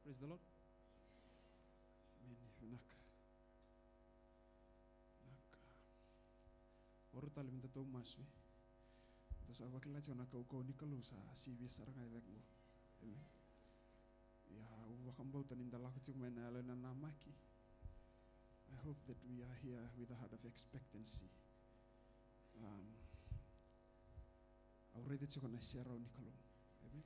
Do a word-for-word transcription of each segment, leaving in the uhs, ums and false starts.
Praise the Lord. Amen. Vinaka. Vinaka. Oru tale me datou masu. Datou sa vakila tiko na kaukauwa ni Kalou sa sivi sara ga e cake qo. Amen. Ia, au vakabauta ni da lako tiko mai na yalo e nanamaki. I hope that we are here with a heart of expectancy. Um, au raica tiko na serau ni Kalou. Amen.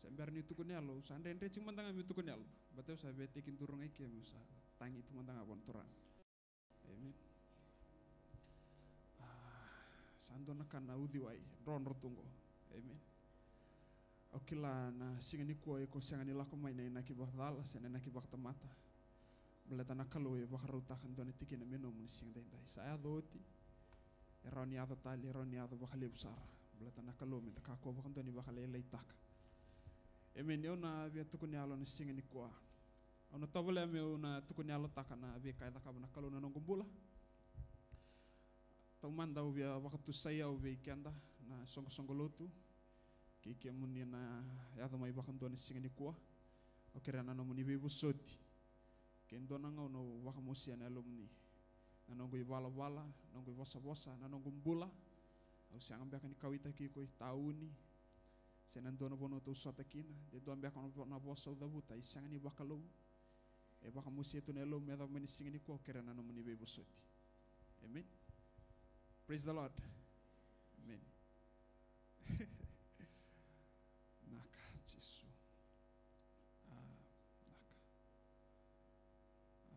Se bera niu tukuna yalo, au sa dredre tiko mada ga meu tukuna yalo. Baleta au sa via tekiduru ga i ke meu sa tagi tu mada ga vua na Turaga. Amen. Ah, sa dua na ka na uciwai drodro tu qo. Amen. Au kila na siga nikua iko sega ni lako mai na inaki vakacala se na inaki vakatamata. Baleta na Kalou e vakarautaka e dua na tikina me nomu na siga daidai. Sa yaco oti. E rawa ni yaco tale, e rawa ni yaco vakalevu sara. Baleta na Kalou me da kakua vakadua ni vakalailaitaka. Amen. Au na via tukuna yalo na siga nikua. Au na tovolea meu na tukuna yalotaka na veika e cakava na Kalou na noqu bula. Taumada au via vakatusai au vei keda na soqosoqo lotu. Kei kemuni na yaco mai vakadua na siga nikua. Au kerea na nomuni veivosoti. Ke dua na gauna au vakamosia na yalomuni. Na noqu ivalavala, noqu ivosavosa, na noqu bula. Au sega beka ni kauwaitaki iko i tauni. Se na dua na vanua tou sota kina. De dua beka na vo-, na vosa au cavuta, e sega ni vakalou. E vakamosia tu na yalomu me yacova mai na siga nikua, au kerea na nomuni veivosoti. Amen. Praise the Lord. Amen. Naka, Jisu. Ah, naka. Ah,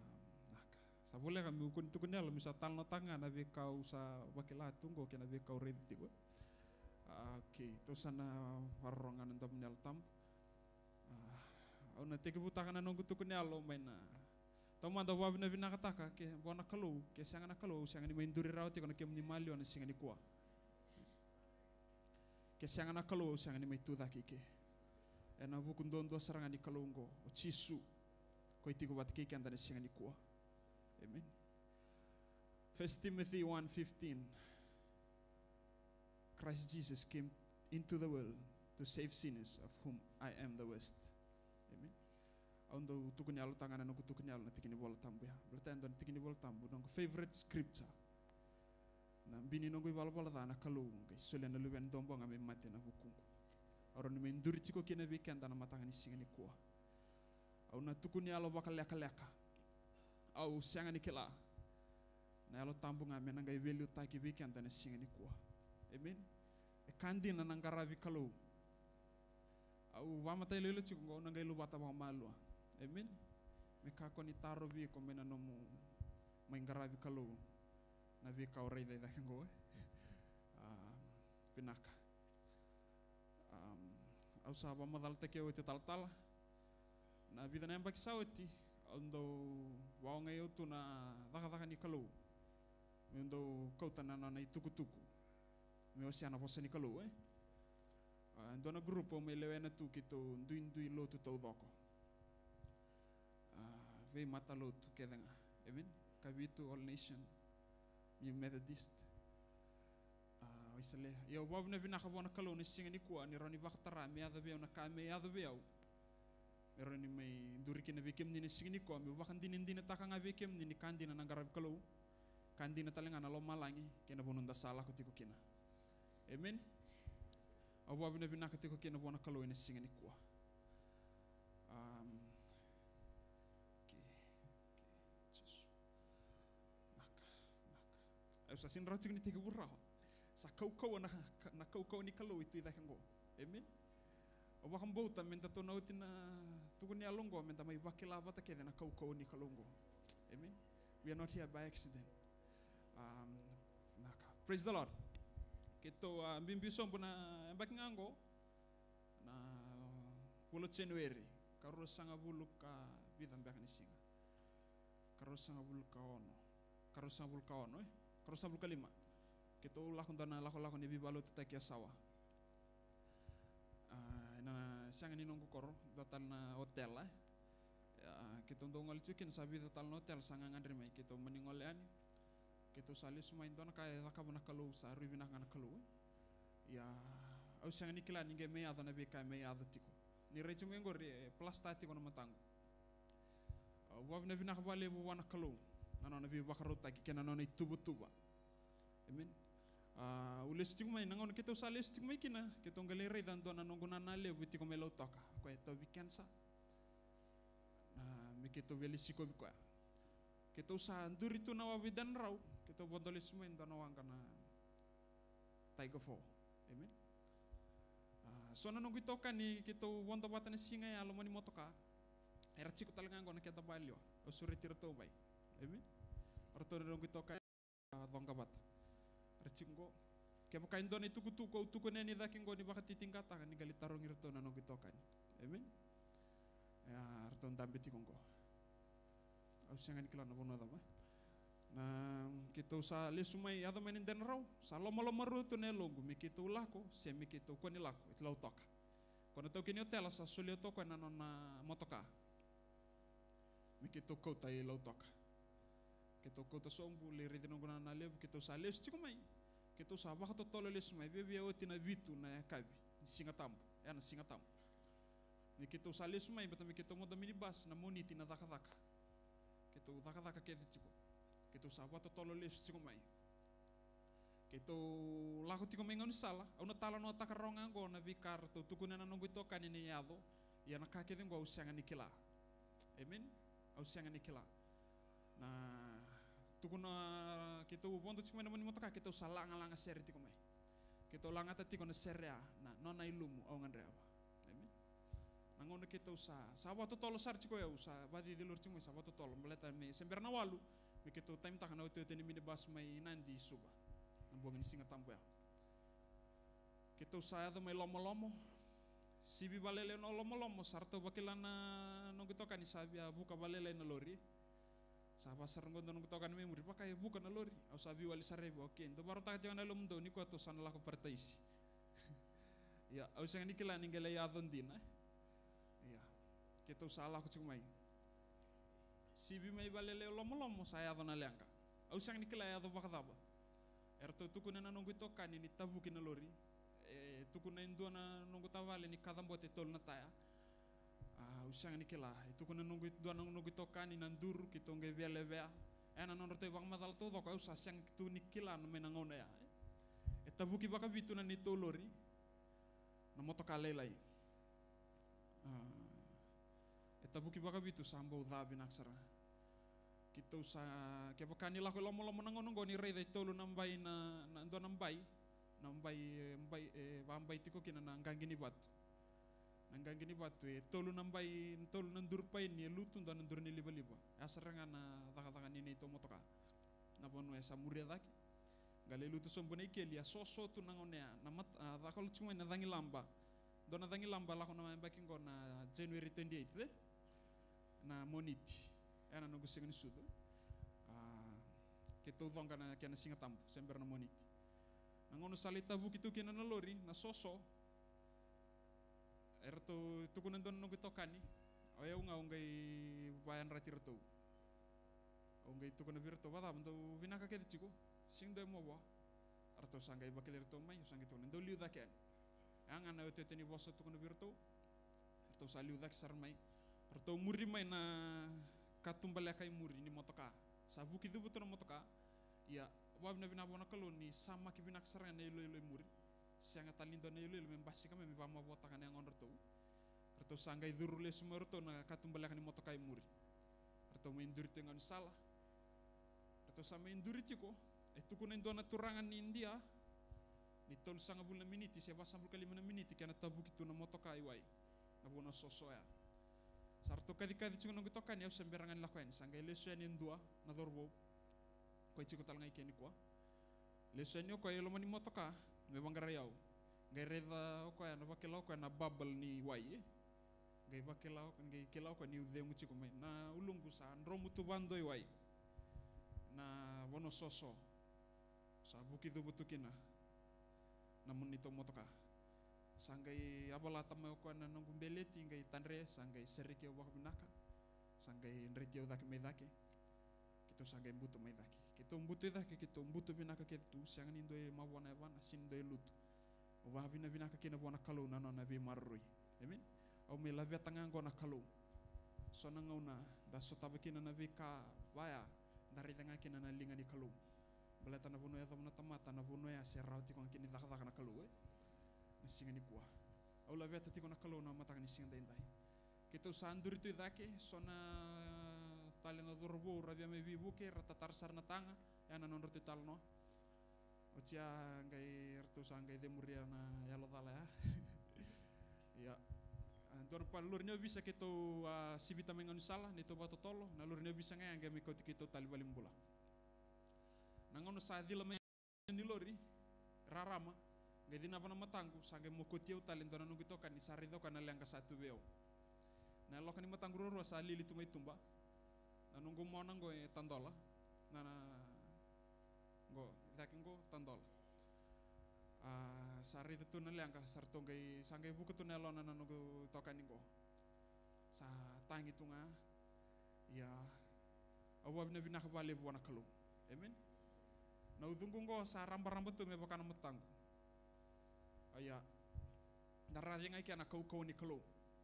naka. Sa voleka meu kua ni tukuna yalo, meu sa talanoataka ga na veika au sa vakila tu qo kei na veika au raica tiko. Ah, okay, tou sa na vakarorogo ga na domo ni Yalo Tabu. Ah, au na tekivutaka na noqu tukuna yalo mai na, taumada au vakavinavinakataka ke vua na Kalou, ke sega na Kalou, au sega ni mai duri rawa tiko na kemuni maliwa na siga nikua. Ke sega na Kalou, au sega ni mai tucake i ke. Ena vuku duadua sara ga ni Kalou oqo, o Jisu, ko e tiko vata kei keda na siga nikua. Amen. First Timothy one fifteen. Christ Jesus came into the world to save sinners, of whom I am the worst. Amen. Au dau tukuni yalotaka ga na noqu tukuni yalo na tiki ni Vola Tabu ya. Baleta e dua na tiki ni Vola Tabu, noqu favorite scripture. Na bini noqu ivalavala ca na Kalou, qai solia na Luvena duabau ga me mate ena vukuqu. Au rawa ni mai duri tiko kina vei keda na mataka ni siga nikua. Au na tukuni yalo vakalekaleka. Au sega ni kila na Yalo Tabu ga me na qai veiliutaki vei keda na siga nikua. Amen. E ka dina na qaravi Kalou. Au vakamatailoilo tiko qo, au na qai luvata vakamalua. Amen. Me kakua ni tarovi iko mai na nomu mai qaravi Kalou. Na veika au raica i cake qo, e. Ah, vinaka. Am, au sa vakamacalataki au oti talatala. Na vica na yabaki sa oti, au dau vakaogai au tu na cakacaka ni Kalou. Meu dau kauta na nona itukutuku. Meu wasea na vosa ni Kalou, e. Ah, e dua na group au mai lewena tu keitou duidui lotu taucoko. Ah, veimatalotu kece ga. Amen. Kavitu, All Nation, New Methodist. Ah, Wesele. Ia au vakavinavinaka vua na Kalou na siga nikua, ni rawa ni vakatara me yaco vei au na ka me yaco vei au. Me rawa ni mai duri kina vei kemuni na siga nikua, meu vakadinadinataka ga vei kemuni ni ka dina na qaravi Kalou. Ka dina tale ga na lomalagi, kei na vanua da sa lako tiko kina. Amen. Au vakavinavinaka tiko kina vua na Kalou ena siga nikua. Am, okay, okay, Jisu. Naka, naka. Au sa sega ni rawa tiko ni tekivu rawa. Sa kaukauwa na, na kaukauwa ni Kalou e tu i cake qo. Amen. Au vakabauta me datou na oti na tukuni yalo qo, me da mai vakila vata kece na kaukauwa ni Kalou qo. Amen. We are not here by accident. Um, naka. Praise the Lord. Keitou, ah, biubiu sobu na yabaki ga qo. Na vula o January, karuasagavulu ka vica beka ni siga. Karuasagavulu ka ono. Karuasagavulu ka ono, e? Karuasagavulu ka lima. Keitou lako dua na lakolako ni veivakalotutaki e Sawa. Ah, ena sega ni noqu koro, dua tale na otela, e. Ah, keitou dau gole tiko kina, sa vica tale na otela sa gagadre mai, keitou mani gole yani. Keitou sa lesu mai, dua na ka e cakava na Kalou, sa rui vinaka ga na Kalou, e. Ia, au sega ni kila ni qai mai yaco na veika e mai yaco tiko. Ni rai tiko mai oqori, e plasta tiko na mataqu. Au vakavinavinaka vakalevu vua na Kalou na nona veivakarautaki kei na nona ituvatuva. Amen. Au lesu tiko mai, na gauna keitou sa lesu tiko mai kina, keitou qai lai raica dua na noqu nana levu tiko mai Lautoka, o koya e tauvi kenisa. Na, me keitou via lai sikovi koya. Keitou sa duri tu na wavu i Denarau, keitou vodo lesu mai dua na waqa na Tiger Fall. Amen. A, so na noqu itokani keitou vodo vata na siga ya, loma ni motoka. Era tiko tale ga oqo na keda valiwa. Au sureti iratou mai. Amen. O ratou na noqu itokani, a, coqa vata. Era tiko oqo. Kevaka e dua na itukutuku au tukuna yani cake oqo ni vakatitiqataka, ni qai lai tarogi iratou na noqu itokani. Amen. Ia, ratou dabe tiko oqo. Au sega ni kila na vanua cava. Na, keitou sa lesu mai, yaco mai na Denarau, sa lomalomarua tu na yaloqu me keitou lako se me keitou kua ni lako i Lautoka. Ko na taukei ni otela sa solia tu o koya na nona motoka me keitou kauta i Lautoka. Keitou kauta sobu, lai raici noqu nana levu, keitou sa lesu tiko mai. Keitou sa vakatotolo lesu mai, viavia oti na vitu na yakavi ni Siga Tabu. Ia na Siga Tabu. Ni keitou sa lesu mai, baleta me keitou modo minibus na Moniti na cakacaka. Keitou cakacaka kece tiko. Keitou sa vakatotolo lesu tiko mai. Keitou lako tiko mai gaunisala, au na talanoataka rawa ga oqo na veika ratou tukuna na noqu itokani ni yaco, ia na ka kece oqo au sega ni kila. Amen? Au sega ni kila. Na tukuna, keitou vodo tiko mai na moni motoka, keitou sa lagalaga sere tiko mai. Keitou lagata tiko na sere ya, na nona ilumu au gadreva. Amen. Na gauna keitou sa, sa vakatotolo sara tiko, au sa vacici lori tiko mai, sa vakatotolo. Baleta me se bera na walu, me keitou taimitaka na oteote ni minibus mai Nadi i Suva. Na bogi ni Siga Tabu ya. Keitou sa yaco mai Lomolomo. Sivi vakalailai na Lomolomo, sa ratou vakila na noqu itokani sa via vuka vakalailai na lori. Sa vakasara oqo dua noqu itokani mai muri, vaka e vuka na lori. Au sa veiwali sara vei au, okay, dou vakarautaka tiko na yalomudou ni koya tou sa na lako Parataisi. Ia, au sega ni kila ni qai lai yaco dina. Ia, keitou sa lako tiko mai. Sivi mai vakalailai Lomolomo, sa yaco na leqa. Au sega ni kila e yaco vakacava. Eratou tukuna na noqu itokani ni tavuki na lori. E tukuna e dua na noqu tavale ni kacabote e tolu na taya. A, au sega ni kila. E tukuna noqu, dua na noqu itokani na duru, keitou qai via levea. E na nodratou ivakamacala taucoko, au sa sega tu ni kila na mai na gauna ya. E tavuki vakavitu na neitou lori. Na motoka lailai. A, e tavuki vakavitu, sa bau ca vinaka sara. Keitou sa, kevaka ni lako i Lomolomo na gauna oqo ni raica e tolu na bai na, na dua na bai. Na bai, e, bai, e, vabai tiko kina na qaqi ni vatu. Na qaqi ni vatu, e tolu na bai, tolu na duru paini e lutu, dua na duru ni livaliva. E a sara ga na cakacaka ni neitou motoka. Na vanua e sa muria cake. Qai lai lutu sobu na ikeli, a soso tu na gauna ya, na mat-, a, caka tiko mai na cagilaba. Dua na cagilaba lako na yabaki oqo na January twenty-eight, e? Na Moniti. E na noqu siga ni sucu. A, keitou coqa na kena Siga Tabu, se bera na Moniti. Na gauna sa lai tavuki tu kina na lori, na soso. Eratou tukuna dua na noqu itokani. O yau ga au qai vakayadrati iratou. Au qai tukuna vei iratou, vakacava, dou vinaka kece tiko? Sega ni dua e mavoa. Eratou sa qai vakilai iratou mai, au sa qai tukuna, dou liu cake yani. Ya ga na iotioti ni vosa tukuna vei iratou. Eratou sa liu cake sara mai. Eratou muri mai na katubaleka i muri ni motoka. Sa vuki cuva tu na motoka. Ia, vakavinavinaka vua na Kalou ni samaki vinaka sara ga na iloilo i muri. Sega tale ni dua na iloilo me basika mai me vakamavoataka na yagodratou. Ratou sa qai curu lesu mai o ratou na katubaleka ni motoka i muri. Ratou mai duri tu e gaunisala. Ratou sa mai duri tiko. E tukuna e dua na turaga ni Idia ni tolusagavulu na miniti se vasagavulu ka lima na miniti kena tavuki tu na motoka i wai. Na vanua soso ya. Sa ratou kacikaci tiko na noqu itokani, au se bera ga ni lako yani. Sa qai lesu yani e dua na cauravou. Koya e tiko tale ga i ke nikua. Lesu yani o koya i loma ni motoka me vaqarai au. Qai raica o koya, na vakila o koya na bubble ni wai, e. Qai vakila o, qai kila o koya niu cegu tiko mai. Na uluqu sa dromu tu vadua i wai. Na vanua soso. Sa vuki cuva tu kina na monitou motoka. Sa qai yavalata mai o koya na noqu beleti, qai tadre, sa qai sereki au vakavinaka. Sa qai dreti au cake mai cake. Keitou sa qai butu mai cake. Keitou butu i cake, keitou butu vinaka kece tu, sega ni dua e mavoa na yavana, sega ni dua e lutu. Au vakavinavinaka kina vua na Kalou na nona veimaroroi. Amen. Au mai laveta ga oqo na Kalou. So na gauna da sotava kina na veika vaya, da raica ga kina na liga ni Kalou. Baleta na vanua e yacova na tamata, na vanua ya se rawa tiko ga kina ni cakacaka na Kalou, e? Na siga nikua. Au laveta tiko na Kalou na mataka ni siga daidai. Keitou sa duri tu i cake, so na tale na cauravou ra via mai veivuke, ra tatara sara na taga, ya na nodratou italanoa. Oti ya qai ratou sa qai cemuria na yalo cala ya. Ia. A, dua na pa lori ni ovisa keitou a sivita mai gaunisala, neitou vakatotolo, na lori ni ovisa ga ya qai mai kauti keitou tale i valenibula. Na gauna sa cila mai ni lori, rarama, qai cinava na mataqu, sa qai mokoti au tale e dua na noqu itokani, sa raica o koya na leqa sa tu vei au. Na yaloka ni mataqu ruarua sa lili tu mai tuba. Na noqu mona qo e tadola. Na, na, qo, i cake qo, tadola. A, sa raica tu na leqa, sa ratou qai, sa qai vuka tu na yalona na noqu itokani qo. Sa tagi tu ga. Ia, au vakavinavinaka vakalevu vua na Kalou. Amen. Na ucuqu qo sa rabaraba tu me vaka na mataqu. Ia, da raica ga i kea na kaukauwa ni Kalou.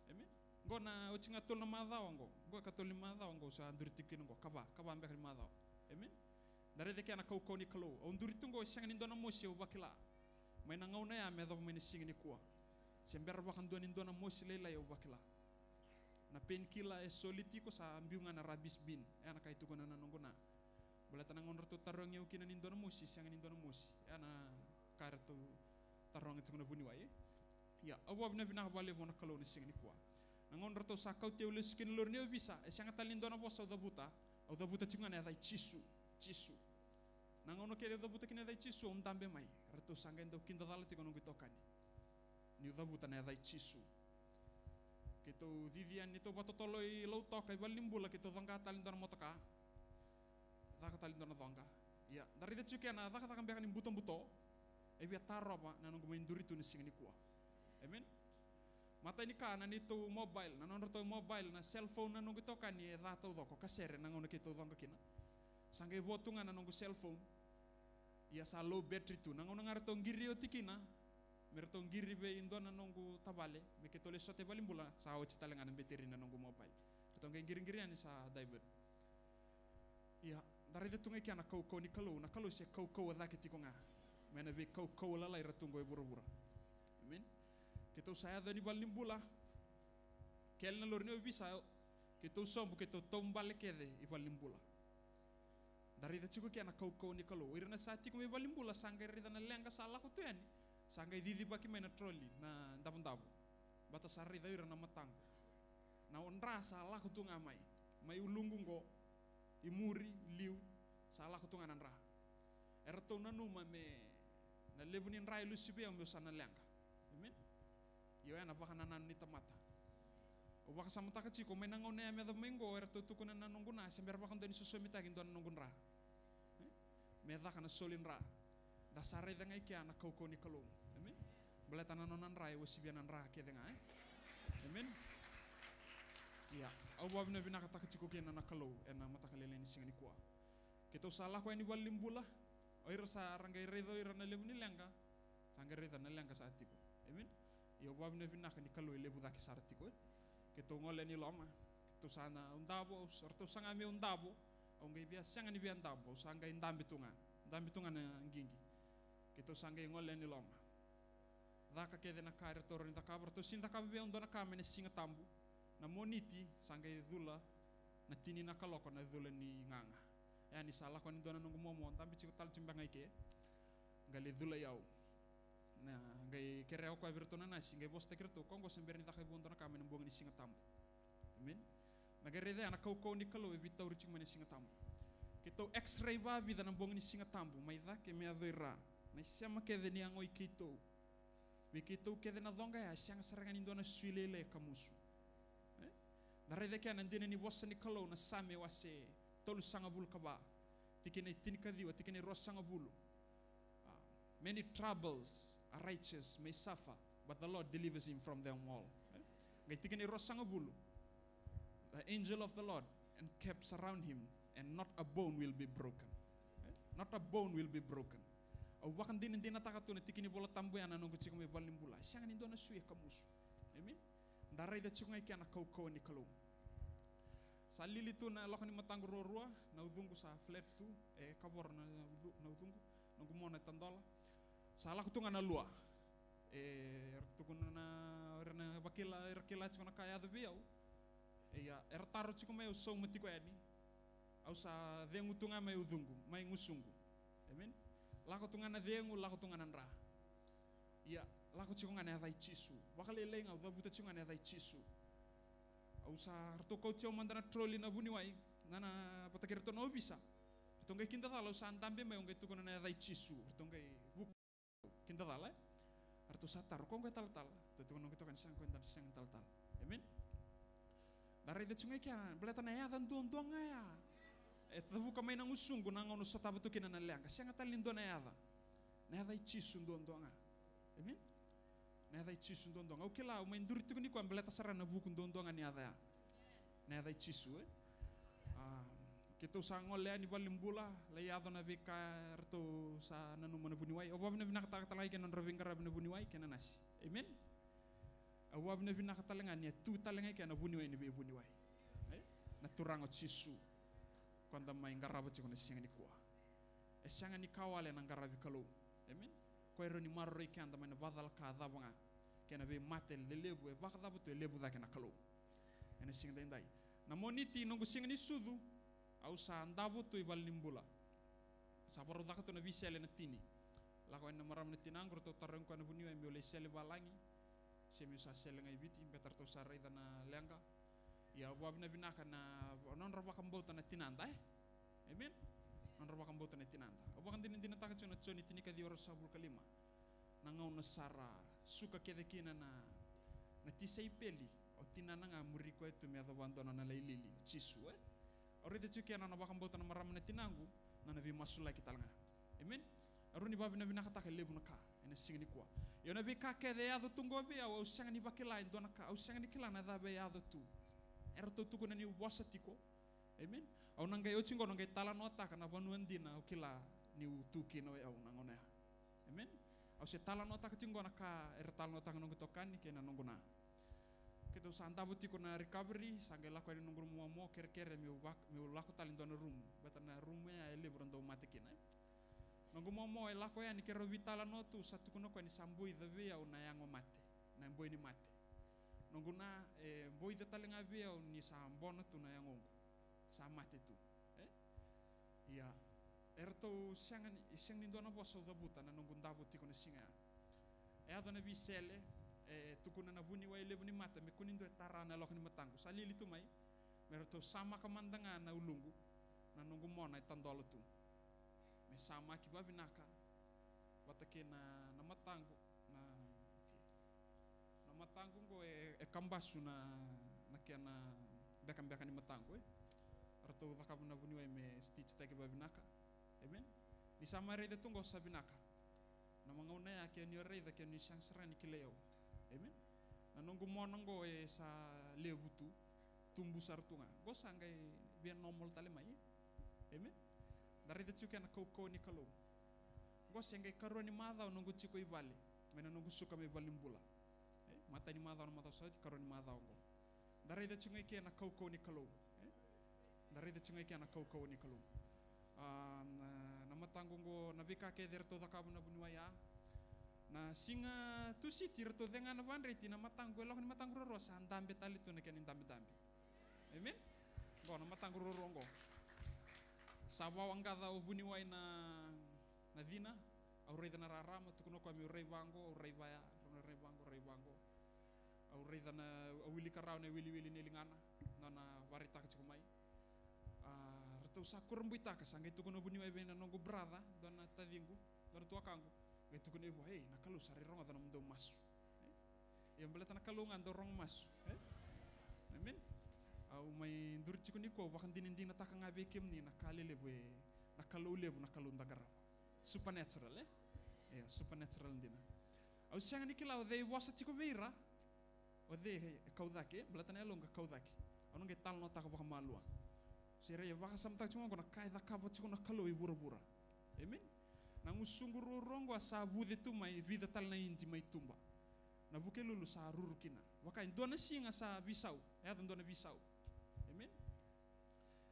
Amen. Qo na oti ga tolu na macawa qo. Qo e katolu ni macawa qo sa duri tiko kina qo. Kava, kava beka ni macawa. Amen. Da raica i kea na kaukauwa ni Kalou. Au duri tu qo e sega ni dua na mosi au vakila. Mai na gauna ya me yacova mai na siga nikua. Se bera vakadua ni dua na mosi lailai au vakila. Na painkiller e soli tiko sa biu ga na rubbish bin. E ya na ka e tukuna na noqu na. Baleta na gauna ratou tarogi au kina ni dua na mosi, sega ni dua na mosi. E ya na ka ratou taroga tiko na vuniwai. Ia, au vakavinavinaka vakalevu vua na Kalou na siga nikua. Na gauna ratou sa kauti au lesu kina lori ni ovisa, e sega tale ni dua na vosa au cavuta. Au cavuta tiko ga na yaca i Jisu. Jisu. Na gauna kece au cavuta kina na yaca i Jisu, au dabe mai. Ratou sa qai dau kidacala tiko na noqu itokani. Niu cavuta na yaca i Jisu. Keitou cici yani, neitou vakatotolo i Lautoka, i valenibula, keitou coqa tale dua na motoka. Caka tale dua na coqa. Ia, da raica tiko kea na cakacaka beka ni butobuto. E via tarova na noqu mai duri tu na siga nikua. Amen. Matai ni ka na neitou mobile, na nodratou mobile, na cellphone na noqu itokani e ca taucoko, ka sere na gauna keitou coqa kina. Sa qai vo tu ga na noqu cellphone. Ia sa low battery tu. Na gauna ga ratou qiri oti kina, me ratou qiri vei dua na noqu tavale, me keitou lai sota i valenibula, sa oti tale ga na beteri na noqu mobile. Ratou qai qiriqiri yani sa divert. Ia, da raica tu ga i kea na kaukauwa ni Kalou, na Kalou se kaukauwa cake tiko ga. Mai na veikaukauwa lalai ra tu qo e vuravura. Amen. Keitou sa yaco yani i valenibula. Kele na lori ni ovisa, keitou sobu, keitou taubale kece i valenibula. Da raica tiko kea na kaukauwa ni Kalou. O ira na sa tiko mai valenibula, sa qai raica na leqa sa lako tu yani. Sa qai cicivaki mai na troli, na davodavo. Bata sa raica o ira na mataqu. Na dra sa lako tu ga mai. Mai uluqu qo, i muri, i liu, sa lako tu ga na dra. Eratou nanuma me na levu ni dra e lusi vei au meu sa na leqa. Amen. Io, ya na vakanananu ni tamata. Au vakasamataka tiko mai na gauna ya me yacova mai qo, eratou tukuna na noqu na, se bera vakadua ni sosomitaki dua na noqu dra. E? Me caka na soli dra. Da sa raica ga i kea na kaukauwa ni Kalou. Amen. Baleta na nona dra e uasivia na dra kece ga, e? Amen. Ia, au vakavinavinakataka tiko kina na Kalou ena mataka lailai ni siga nikua. Keitou sa lako yani valenibula. O ira sa ra qai raica o ira na levu ni leqa. Sa qai raica na leqa sa tiko. Amen. Ia au vakavinavinaka ni Kalou e levu cake sara tiko, e. Keitou gole yani i loma. Keitou sa na, au davo, au sa, ratou saga meu davo. Au qai via sega ni via davo, au sa qai dabe tu ga. Dabe tu ga na qiqi. Keitou sa qai gole yani i loma. Caka kece na ka eratou rawa ni cakava, ratou sega ni cakava vei au dua na ka mai na Siga Tabu. Na Moniti, sa qai cula, na tini na kaloko na cula ni gaga. E ya ni sa lako yani dua na noqu momo, dabe tiko tale tiko beka ga i ke. Qai lai cula i au. Na, qai kerea o koya vei iratou na nasi, qai vosataki iratou, ko qo se bera ni caka vei au dua na ka mai na bogi ni Siga Tabu. Amen. Na qai raica ya na kaukauwa ni Kalou e veitauri tiko mai na Siga Tabu. Keitou x-ray vavica na bogi ni Siga Tabu, mai cake me yacoi ra. Na isema kece ni yago i keitou. Vei keitou kece na coqa ya, e sega sara ga ni dua na sui lailai e kamusu. E? Da raica kea na dina ni vosa ni Kalou na Same wase tolusagavulu ka va. Tikina e tinikaciwa, tikina e ruasagavulu. Ah, many troubles a righteous may suffer, but the Lord delivers him from them all. E? Qai tikina e ruasagavulu. The angel of the Lord encamps around him, and not a bone will be broken. E? Not a bone will be broken. Au vakadinadinataka tu na tiki ni Vola Tabu ya na noqu tiko mai valenibula. E sega ni dua na sui e kamusu. Amen. Da raica tiko ga i kea na kaukauwa ni Kalou. Sa lili tu na lako ni mataqu ruarua, na ucuqu sa flat tu, e kavoro na ucu-, na ucuqu, noqu mona e tadola. Sa lako tu ga na lua. E, era tukuna na, era na vakila, era kila tiko na ka e yaco vei au. Ia, era taro tiko mai, au sauma tiko yani. Au sa cegu tu ga mai ucuqu, mai gusuqu. Amen. Lako tu ga na cegu, lako tu ga na dra. Ia, lako tiko ga na yaca i Jisu. Vakalailai ga au cavuta tiko ga na yaca i Jisu. Au sa, ratou kauti au mada na troli na vuniwai, na, na, vata kei ratou na ovisa. Ratou qai kidacala, au sa dabe mai, au qai tukuna na yaca i Jisu. Ratou qai vuku kidacala, e? Ratou sa taro, ko qai talatala? Ratou tukuna, qai toka ni sega, ko qai sega ni talatala. Amen. Da raica tiko ga i kea, baleta na yaca duadua ga ya. E cavuka mai na gusuqu na gauna sotava tu kina na leqa. Sega tale ni dua na yaca. Na yaca i Jisu duadua ga. Amen. Na yaca i Jisu duadua ga. Au kila, au mai duri tiko nikua, baleta sara na vuku duadua ga ni yaca ya. Na yaca i Jisu, e? A, keitou sa gole yani valenibula, lai yaco na veika ratou sa nanuma na vuniwai. Au vavinavinakataka tale ga i kea na nodra veiqaravi na vuniwai, kei na nasi. Amen. Au vavinavinaka tale ga ni a tu tale ga i kea na vuniwai ni veivuniwai. E? Na Turaga o Jisu. Koya da mai qarava tiko na siga nikua. E sega ni ka wale na qaravi Kalou. Amen. Koya e rawa ni maroroi keda mai na vakacalaka cava ga. Kei na veimate lelevu, e vakacava tu, e levu cake na Kalou. Ena siga daidai. Na Moniti, noqu siga ni sucu, au sa davo tu i valenibula. Sa varau caka tu na veisele na tini. Lako yani na marama na tinaqu, ratou tarogi koya na vuniwai meu lai sele valagi. Se meu sa sele ga i Viti, beta ratou sa raica na leqa. Ia, au vavinavinaka na, nodra vakabauta na tinada, e? Amen? Nodra vakabauta na tinada. Au vakadinadinataka tiko na Joni tinikaciwa ruasagavulu ka lima. Na gauna sa ra suka kece kina na, na tisaipeli, o tinana ga muri koya tu me yacova dua na nona lai lili, o Jisu, e? Au raica tiko kina na nona vakabauta na marama na tinaqu, na nona veimasulaki tale ga. Amen? Au rawa ni vavinavinakataka e levu na ka ena siga nikua. Ia na veika kece e yaco tu qo vei au, au sega ni vakila e dua na ka, au sega ni kila na cava e yaco tu. Eratou tukuna niu vosa tiko. Amen. Au na qai oti qo, na qai talanoataka na vanua dina au kila niu tu kina o yau na gauna ya. Amen. Au se talanoataka tiko qo na ka era talanoataka noqu itokani kei na noqu na. Keitou sa davo tiko na recovery, sa qai lako yani noqu rumu momo, kerekere meu vak-, meu lako tale dua na rumu. Beta na rumu ya e levu ra dau mate kina, e. Noqu momo e lako yani, keirau veitalanoa tu, sa tukuna o koya ni sa boica vei au na yago mate, na boi ni mate. Noqu na, e boica tale ga vei au ni sa bono tu na yagoqu. Sa mate tu, e? Ia, eratou sega ni, e sega ni dua na vosa au cavuta na noqu davo tiko na siga ya. E yaco na veisele, e tukuna na vuniwai levu ni mata me kua ni dua e tara na yaloka ni mataqu. Sa lili tu mai, me ratou samaka mada ga na uluqu, na noqu mona e tadola tu. Me samaki vavinaka, vata kei na, na mataqu, na, na mataqu qo e, e kabasu na, na kena bekabeka ni mataqu, e. Ratou cakava na vuniwai me stitch taki vavinaka. Amen. Ni sa mai raica tu qo sa vinaka. Na gauna ya ke ni o raica ke ni sega sara ni kilai au. Amen. Na noqu mona qo e sa levu tu. Tubu sara tu ga. Qo sa qai via normal tale mai, e. Amen. Da raica tiko kea na kaukauwa ni Kalou. Qo se qai karua ni macawa noqu tiko i vale. Mai na noqu suka mai valenibula. E, matai ni macawa na macawa sa oti, karua ni macawa qo. Da raica tiko ga i kea na kaukauwa ni Kalou. E? Da raica tiko ga i kea na kaukauwa ni Kalou. A, na, na mataqu qo, na veika kece eratou cakava na vuniwai ya. Na siga Tusiti eratou cega na vadreti, na mataqu, e lako ni mataqu ruarua, sa dabe tale tu na kena idabedabe. Amen? Qo, na mataqu ruarua qo. Sa vawaqaca o vuniwai na, na cina, au raica na rarama, tukuna o koya meu rai vaqo, au rai vaya, rau na rai vaqo, rai vaqo. Au raica na, au wilika rawa na wiliwili ni ligana, nona vakaraitaka tiko mai. A, ratou sa kurabuitaka, sa qai tukuna o vuniwai vei na noqu brother, dua na taciqu, dua na tuakaqu. Qai tukuna i vua, ei, na Kalou sa rai rogoca nomudou masu. E? Ia baleta na Kalou ga dau rogo masu. E? Amen. Au mai duri tiko nikua, au vakadinadinataka ga vei kemuni na ka lelevu e, na Kalou levu, na Kalou da qarava. Supernatural, e? Io, supernatural dina. Au sega ni kila o cei e vosa tiko vei ira. O cei e kau cake, e? Baleta na yaloqu e kau cake. Au na qai talanoataka vakamalua. Se rai e vakasamataka tiko ga qo na ka e cakava tiko na Kalou i vuravura. Amen? Na gusuqu ruarua qo a sa vuce tu mai, vica tale na iji mai tuba. Na Vukelulu sa ruru kina. Vaka e dua na siga sa visau. E yaco dua na visau. Amen.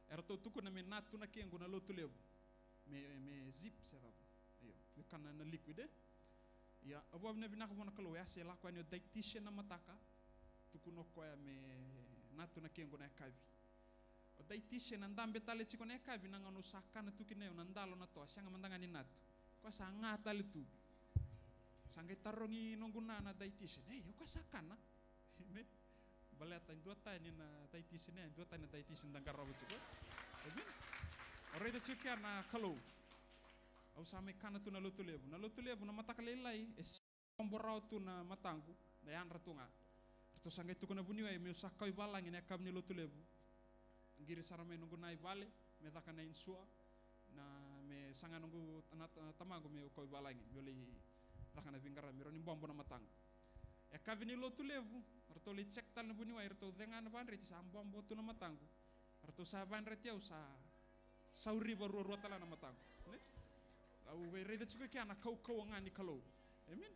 Eratou tukuna me natu na kequ na lotu levu. Me, me zip se cava. Io, me kana na liquid, e. Ia, au vakavinavinaka vua na Kalou, e a se lako yani o dietitian na mataka. Tukuna o koya me natu na kequ na yakavi. O dietitian na dabe tale tiko na yakavi, na gauna au sa kana tu kina au na dalo na toa, sega mada ga ni natu. Koya sa ga tale tu. Sa qai tarogi noqu na na dietitian. Ei, o koya sa kana. Amen. Baleta e dua tani na dietitian, e dua tani na dietitian da qarava tiko. Amen. Au raica tiko kea na Kalou. Au sa mai kana tu na lotu levu. Na lotu levu, na mataka lailai, e bobo rawa tu na mataqu, na yadra tu ga. Ratou sa qai tukuna vuniwai meu sa kau i valagi na yakavi ni lotu levu. Qiri sara mai noqu na i vale me caka na insua, na me saga noqu na, na tamaqu meu kau i valagi meu lai caka na veiqaravi, me rawa ni bobo na mataqu. Yakavi ni lotu levu, ratou lai check tale na vuniwai, ratou cega na vadreti, sa bobo tu na mataqu. Ratou sa vayadrati au, sa sauriva ruarua tale na mataqu, ne? Au via raica tiko kea na kaukauwa ga ni Kalou. Amen.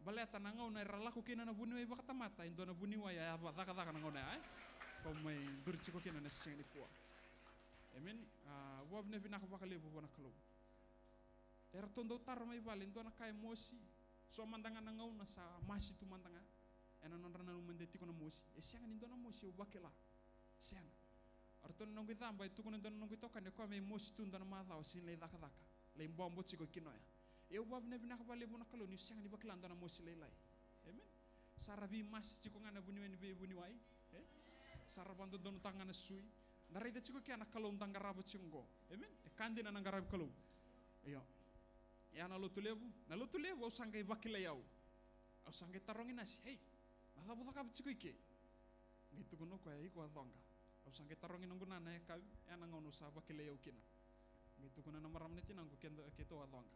Baleta na gauna era lako kina na vuniwai vakatamata, e dua na vuniwai a yava cakacaka na gauna ya, e? Kau mai duri tiko kina na siga nikua. Amen. A, vakavinavinaka vakalevu vua na Kalou. Eratou dau taro mai vale, dua na ka e mosi. So mada ga na gauna sa masi tu mada ga ena nodra nanuma de tiko na mosi. E sega ni dua na mosi au vakila. Sega. Eratou na noqu icaba e tukuna dua na noqu itokani, o koya me mosi tu dua na macawa sega ni lai cakacaka, lai bobo tiko kina oya. Au vakavinavinaka vakalevu na Kalou niu sega ni vakila dua na mosi lailai. Amen. Sa ra veimasi tiko ga na vuniwai ni veivuniwai, e? Sa ra vakadodonutaka ga na sui. Da raica tiko kea na Kalou da qarava tiko qo. Amen. E ka dina na qaravi Kalou. Io. Ia na lotu levu, na lotu levu au sa qai vakilai au. Au sa qai tarogi Nasi, ei, na cava o cakava tiko i ke? Qai tukuna o koya, iko a coqa. Au sa qai tarogi noqu na na yakavi, ia na gauna au sa vakilai au kina. Qai tukuna na marama na tinaqu, keda, keitou a coqa.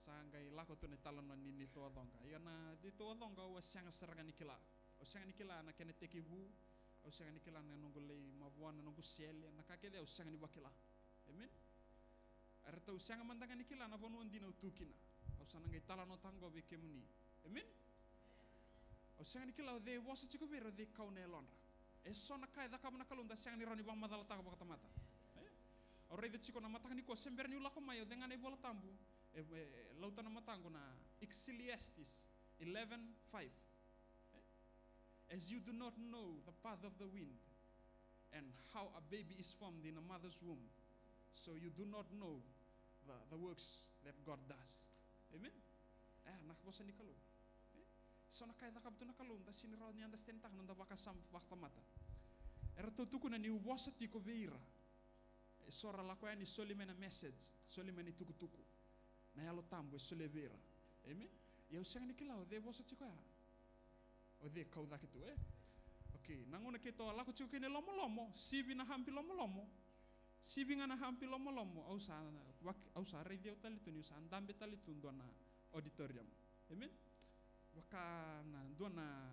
Sa qai lako tu na italanoa ni neitou a coqa. Ia na neitou a coqa au a sega sara ga ni kila. Au sega ni kila na kena tekivu. Au sega ni kila na noqu lai mavoa, na noqu sele, na ka kece au sega ni vakila. Amen. Eratou sega mada ga ni kila na vanua dina au tu kina. Au sa na qai talanoataka qo vei kemuni. Amen. Au sega ni kila o cei e vosa tiko vei ira, o cei e kau na yalodra. E so na ka e cakava na Kalou da sega ni rawa ni vakamacalataka vakatamata. E? Au raica tiko na mataka nikua, se bera niu lako mai, au cega na iVola Tabu. E, e lauta na mataqu na Ecclesiastes eleven five. E? As you do not know the path of the wind, and how a baby is formed in a mother's womb, so you do not know the, the works that God does. Amen? E, na vosa ni Kalou. E? So na ka e cakava tu na Kalou, da sega ni rawa ni understand-taka na noda vakasama vakatamata. Eratou tukuna niu vosa tiko vei ira. E so ra lako yani soli mai na message, soli mai na itukutuku. Na Yalo Tabu e solia vei ira. Amen? Ia au sega ni kila o cei e vosa tiko ya. O cei e kau cake tu, e? Okay, na gauna keitou a lako tiko kina i lomolomo, sivi na hampi lomolomo. Sivi ga na hampi lomolomo, au sa, vak-, au sa raici au tale tu niu sa dabe tale tu dua na auditorium. Amen? Vaka na dua na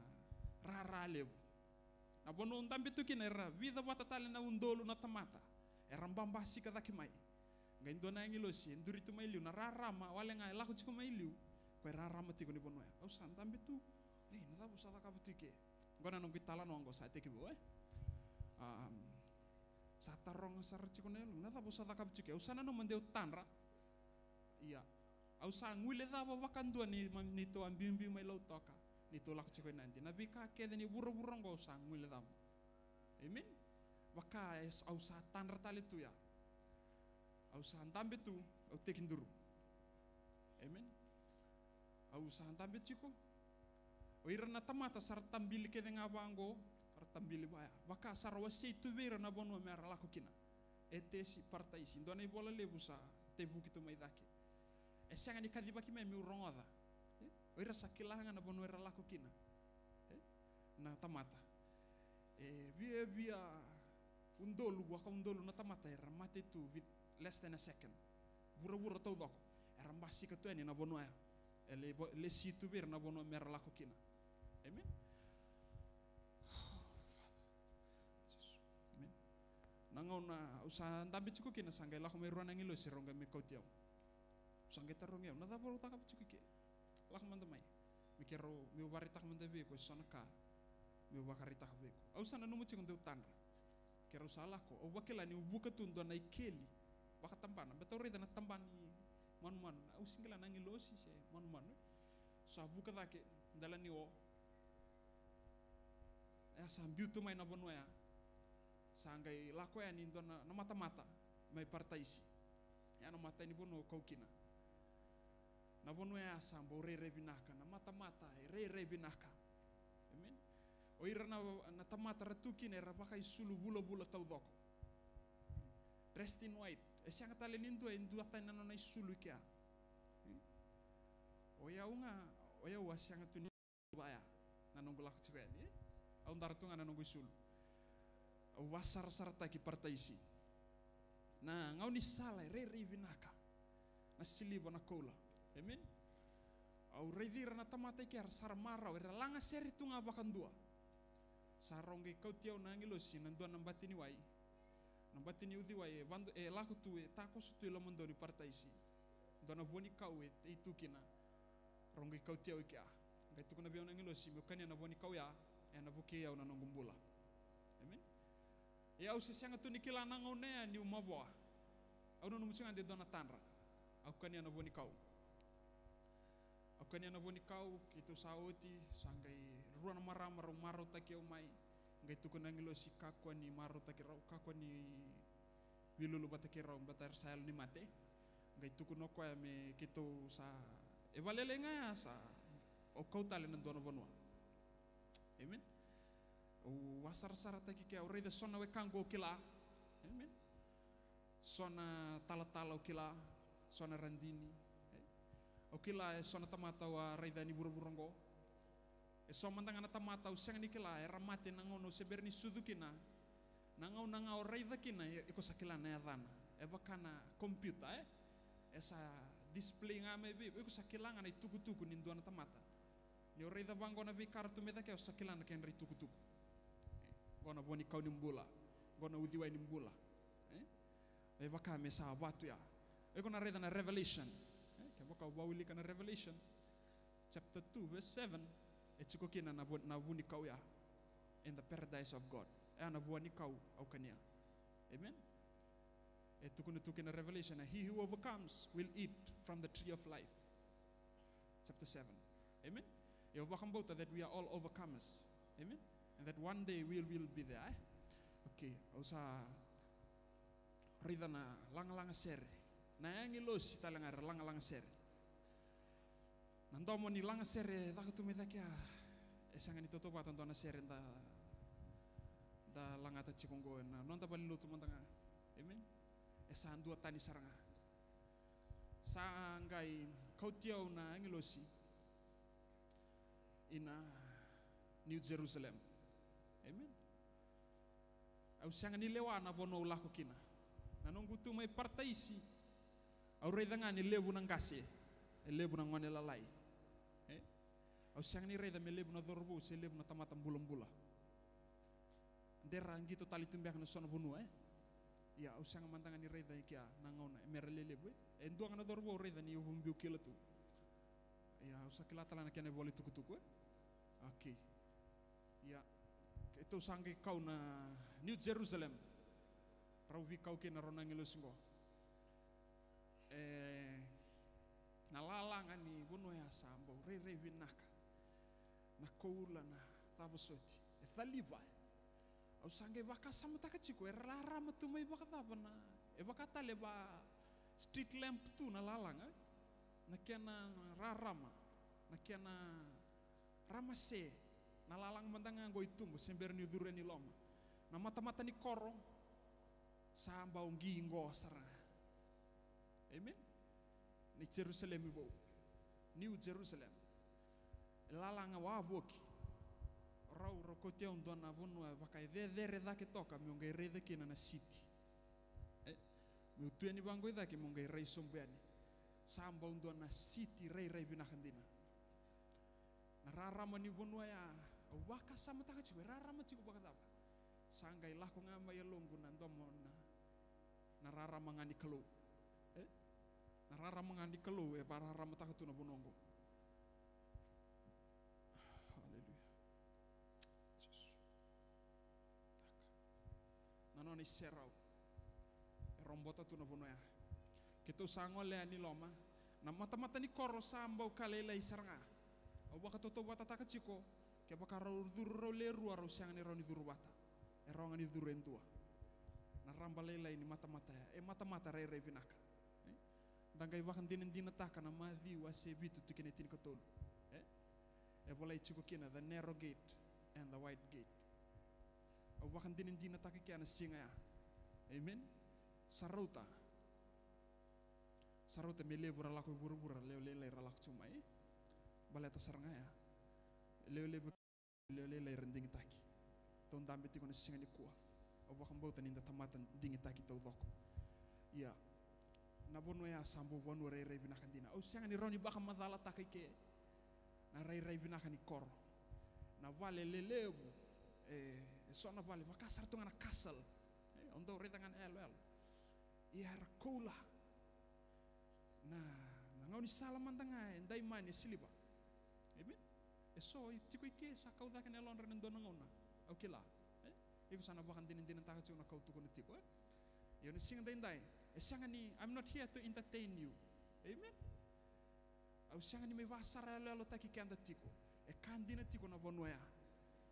rara levu. Na vanua au dabe tu kina era vica vata tale na udolu na tamata. Era babasika cake mai. Qai dua na agilosi e duri tu mai liu, na rarama wale ga e lako tiko mai liu. Ko e rarama tiko ni vanua ya. Au sa dabe tu. Ei, na cava au sa cakava tu i ke? Qo na noqu italanoa qo sa tekivu, e? Am, sa taroga sara tiko na yalo, na cava au sa cakava tu i ke? Au sa nanuma de au tadra. Ia, au sa guilecava vakadua ni ma-, neitou a biubiu mai Lautoka, neitou lako tiko i Nadi. Na veika kece ni vuravura oqo au sa guilecava. Amen. Vaka e s-, au sa tadra tale tu ya. Au sa dabe tu, au tekiduru. Amen. Au sa dabe tiko. O ira na tamata sa ra tabili kece ga vaqo, ra tabili vaya. Vaka sa ra wasei tu vei ira na vanua me ra lako kina. Etesi, Parataisi, dua na ivola levu sa tevuki tu mai cake. E sega ni kacivaki mai meu rogoca. E? O ira sa kila ga na vanua era lako kina. E? Na tamata. E viavia udolu, vakaudolu na tamata era mate tu with less than a second. Vuravura taucoko. Era basika tu yani na vanua ya. E le-, lesi tu vei ira na vanua me ra lako kina. Amen? Oh, Father. Jesus. Amen. Na gauna au sa dabe tiko kina, sa qai lako mai rua na agilosi, rau qai mai kauti au. Au sa qai tarogi au, na cava rau cakava tiko i ke? Lako mada mai. Me keirau, meu vakaraitaka mada vei iko eso na ka meu vakaraitaka vei iko. Au sa nanuma tiko deu tadra. Keirau sa lako, au vakila niu vuka tu dua na ikeli vakatabana, baleta au raica na taba ni manumanu. Au sega ni kila na agilosi se manumanu. Sa vuka cake dela ni o. E a sa biu tu mai na vanua ya. Sa qai lako yani dua na, na matamata mai Parataisi. E a na matai ni vanua au kau kina. Na vanua ya sa bau rairai vinaka, na matamata e rairai vinaka. Amen. O ira na, na tamata ra tu kina era vakaisulu vulavula taucoko. Dressed in white. E sega tale ni dua e duatani na nona isulu i kea. O yau ga, o yau a sega tu ni vaya na noqu lako tiko yani, e? Au dara tu ga na noqu isulu. Au vasarasarataki Parataisi. Na gaunisala e rairai vinaka, na siliva, na koula. Amen. Au raici ira na tamata i kea, era sa ra marau, era lagasere tu ga vakadua. Sa rau qai kauti au na agilosi na dua na bati ni wai. Na bati ni uciwai e vado, e lako tu, e takoso tu i lomadonu i Parataisi. Dua na vua ni kau e tei tu kina. Rau qai kauti au i kea. Qai tukuna vei au na agilosi meu kania na vua ni kau ya, e na vukei au na noqu bula. Amen. Ia au se sega tu ni kila na gauna ya niu mavoa. Au nanuma tiko ga de dua na tadra. Au kania na vua ni kau. Au kania na vua ni kau, keitou sa oti, sa qai rua na marama rau marautaki au mai. Qai tukuna na agilosi kakua ni marautaki rau, kakua ni veilulu vata kei rau, baleta era sa yalo ni mate. Qai tukuna o koya me keitou sa, e valele ga ya sa, au kau tale na dua na vanua. Amen. Au vasarasarataki kea, au raica so na wekaqu au kila. Amen. So na talatala au kila, so na radini. E? Au kila e so na tamata au a raica ni vuravura oqo. E so mada ga na tamata au sega ni kila, era mate na gauna au se bera ni sucu kina. Na gauna ga au raica kina, e, iko sa kila na yacana. E vaka na computer, e? E sa display ga mai vei iko, iko sa kila ga na itukutuku ni dua na tamata. Ni o raica vaqo na veika ra tu mai cake, o sa kila na kedra itukutuku. E, qo na vua ni kau ni bula, qo na uciwai ni bula. E? E vaka me sa vatu ya. E ko na raica na Revelation. E, kevaka o vaulika na Revelation chapter two verse seven, e tiko kina na vu-, na vua ni kau ya. In the paradise of God. E a na vua ni kau au kania. Amen. E tukuna tu kina Revelation, he who overcomes will eat from the tree of life. Chapter seven. Amen. Ia au vakabauta that we are all overcomers. Amen. And that one day we will be there, e? Okay, au sa raica na lagalaga sere. Na agilosi tale ga era lagalaga sere. Na domo ni lagasere e caka tu mai cake ya, e sega ni tautauvata dua na sere da, da lagata tiko oqo ena noda valenilotu mada ga. Amen. E sa duatani sara ga. Sa qai kauti au na agilosi ina New Jerusalem. Amen. Au sega ni lewa na vanua au lako kina. Na noqu tu mai Parataisi, au raica ga ni levu na qase, e levu na gone lalai. E? Au sega ni raica me levu na cauravou se levu na tamata bulabula. De ra qito tale tu beka na so na vanua, e? Ia, au sega mada ga ni raica i kea na gauna e mera lelevu, e? E dua ga na cauravou au raica ni au vakabiu kila tu. Ia, au sa kila tale na kena ivola itukutuku, e? Okay. Ia, keitou sa qai kau na New Jerusalem. Rau veikau kina rau na agilosi qo. E, na lalaga ni vanua ya sa bau rairai vinaka. Na koula, na cava soti. E caliva, e. Au sa qai vakasamataka tiko, e rarama tu mai vakacava na, e vaka tale va street lamp tu na lalaga, e. Na kena rarama, na kena ramase, na lalaga mada ga qo i tuba, se bera ni curu yani i loma. Na matamata ni koro, sa bau qi qo sara ga. Amen. Ni Jerusalemi vou. New Jerusalem. E lalaga wavoki. Rau, rau kauti au dua na vanua vaka e cecere cake toka, meu qai raica kina na city. E, meu tu yani vaqo i cake, meu qai rai sobu yani. Sa bau dua na city rairai vinaka dina. Na rarama ni vanua ya, au vakasamataka tiko, e rarama tiko vakacava. Sa qai lako ga mai yaloqu na domo na, na rarama ga ni Kalou. E? Na rarama ga ni Kalou, e vakararamataka tu na vanua oqo. Iserau. E robota tu na vanua ya. Keitou sa gole yani loma. Na matamata ni koro sa bau ka lailai sara ga. Au vakatautauvatataka tiko, kevaka rau curu rau le rua, rau sega ni rau ni curu vata. E rau ga ni curu e dua. Na raba lailai ni matamata ya. E matamata rairai vinaka. E? Da qai vakadinadinataka na Maciu wase vitu tikina e tinikatolu. E? E volai tiko kina the narrow gate and the wide gate. Au vakadinadinataka kea na siga ya. Amen. Sa rauta. Sa rauta me levu ra lako i vuravura, lewe lailai ra lako tu mai. Baleta sara ga ya. Lewe levu, lewe lailai ra digitaki. Tou dabe tiko na siga nikua. Au vakabauta ni da tamata digitaki taucoko. Ia, na vanua ya sa bau vanua rairai vinaka dina. Au sega ni rawa ni vakamacalataka i ke na rairai vinaka ni koro. Na vale lelevu, e, e so na vale, vaka sara tu ga na castle. E, au dau raica ga na yaloyalo. Ia era koula. Na, na gaunisala mada ga e daimani, e siliva. Amen. E so, e tiko i ke sa kau cake na yalodra ena dua na gauna. Au kila. E? Iko sa na vakadinadinataka tiko na kau tukuna tiko, e? Io, na siga daidai. E sega ni, I'm not here to entertain you. Amen. Au sega ni mai vakasara yaloyalotaki keda tiko. E ka dina tiko na vanua ya.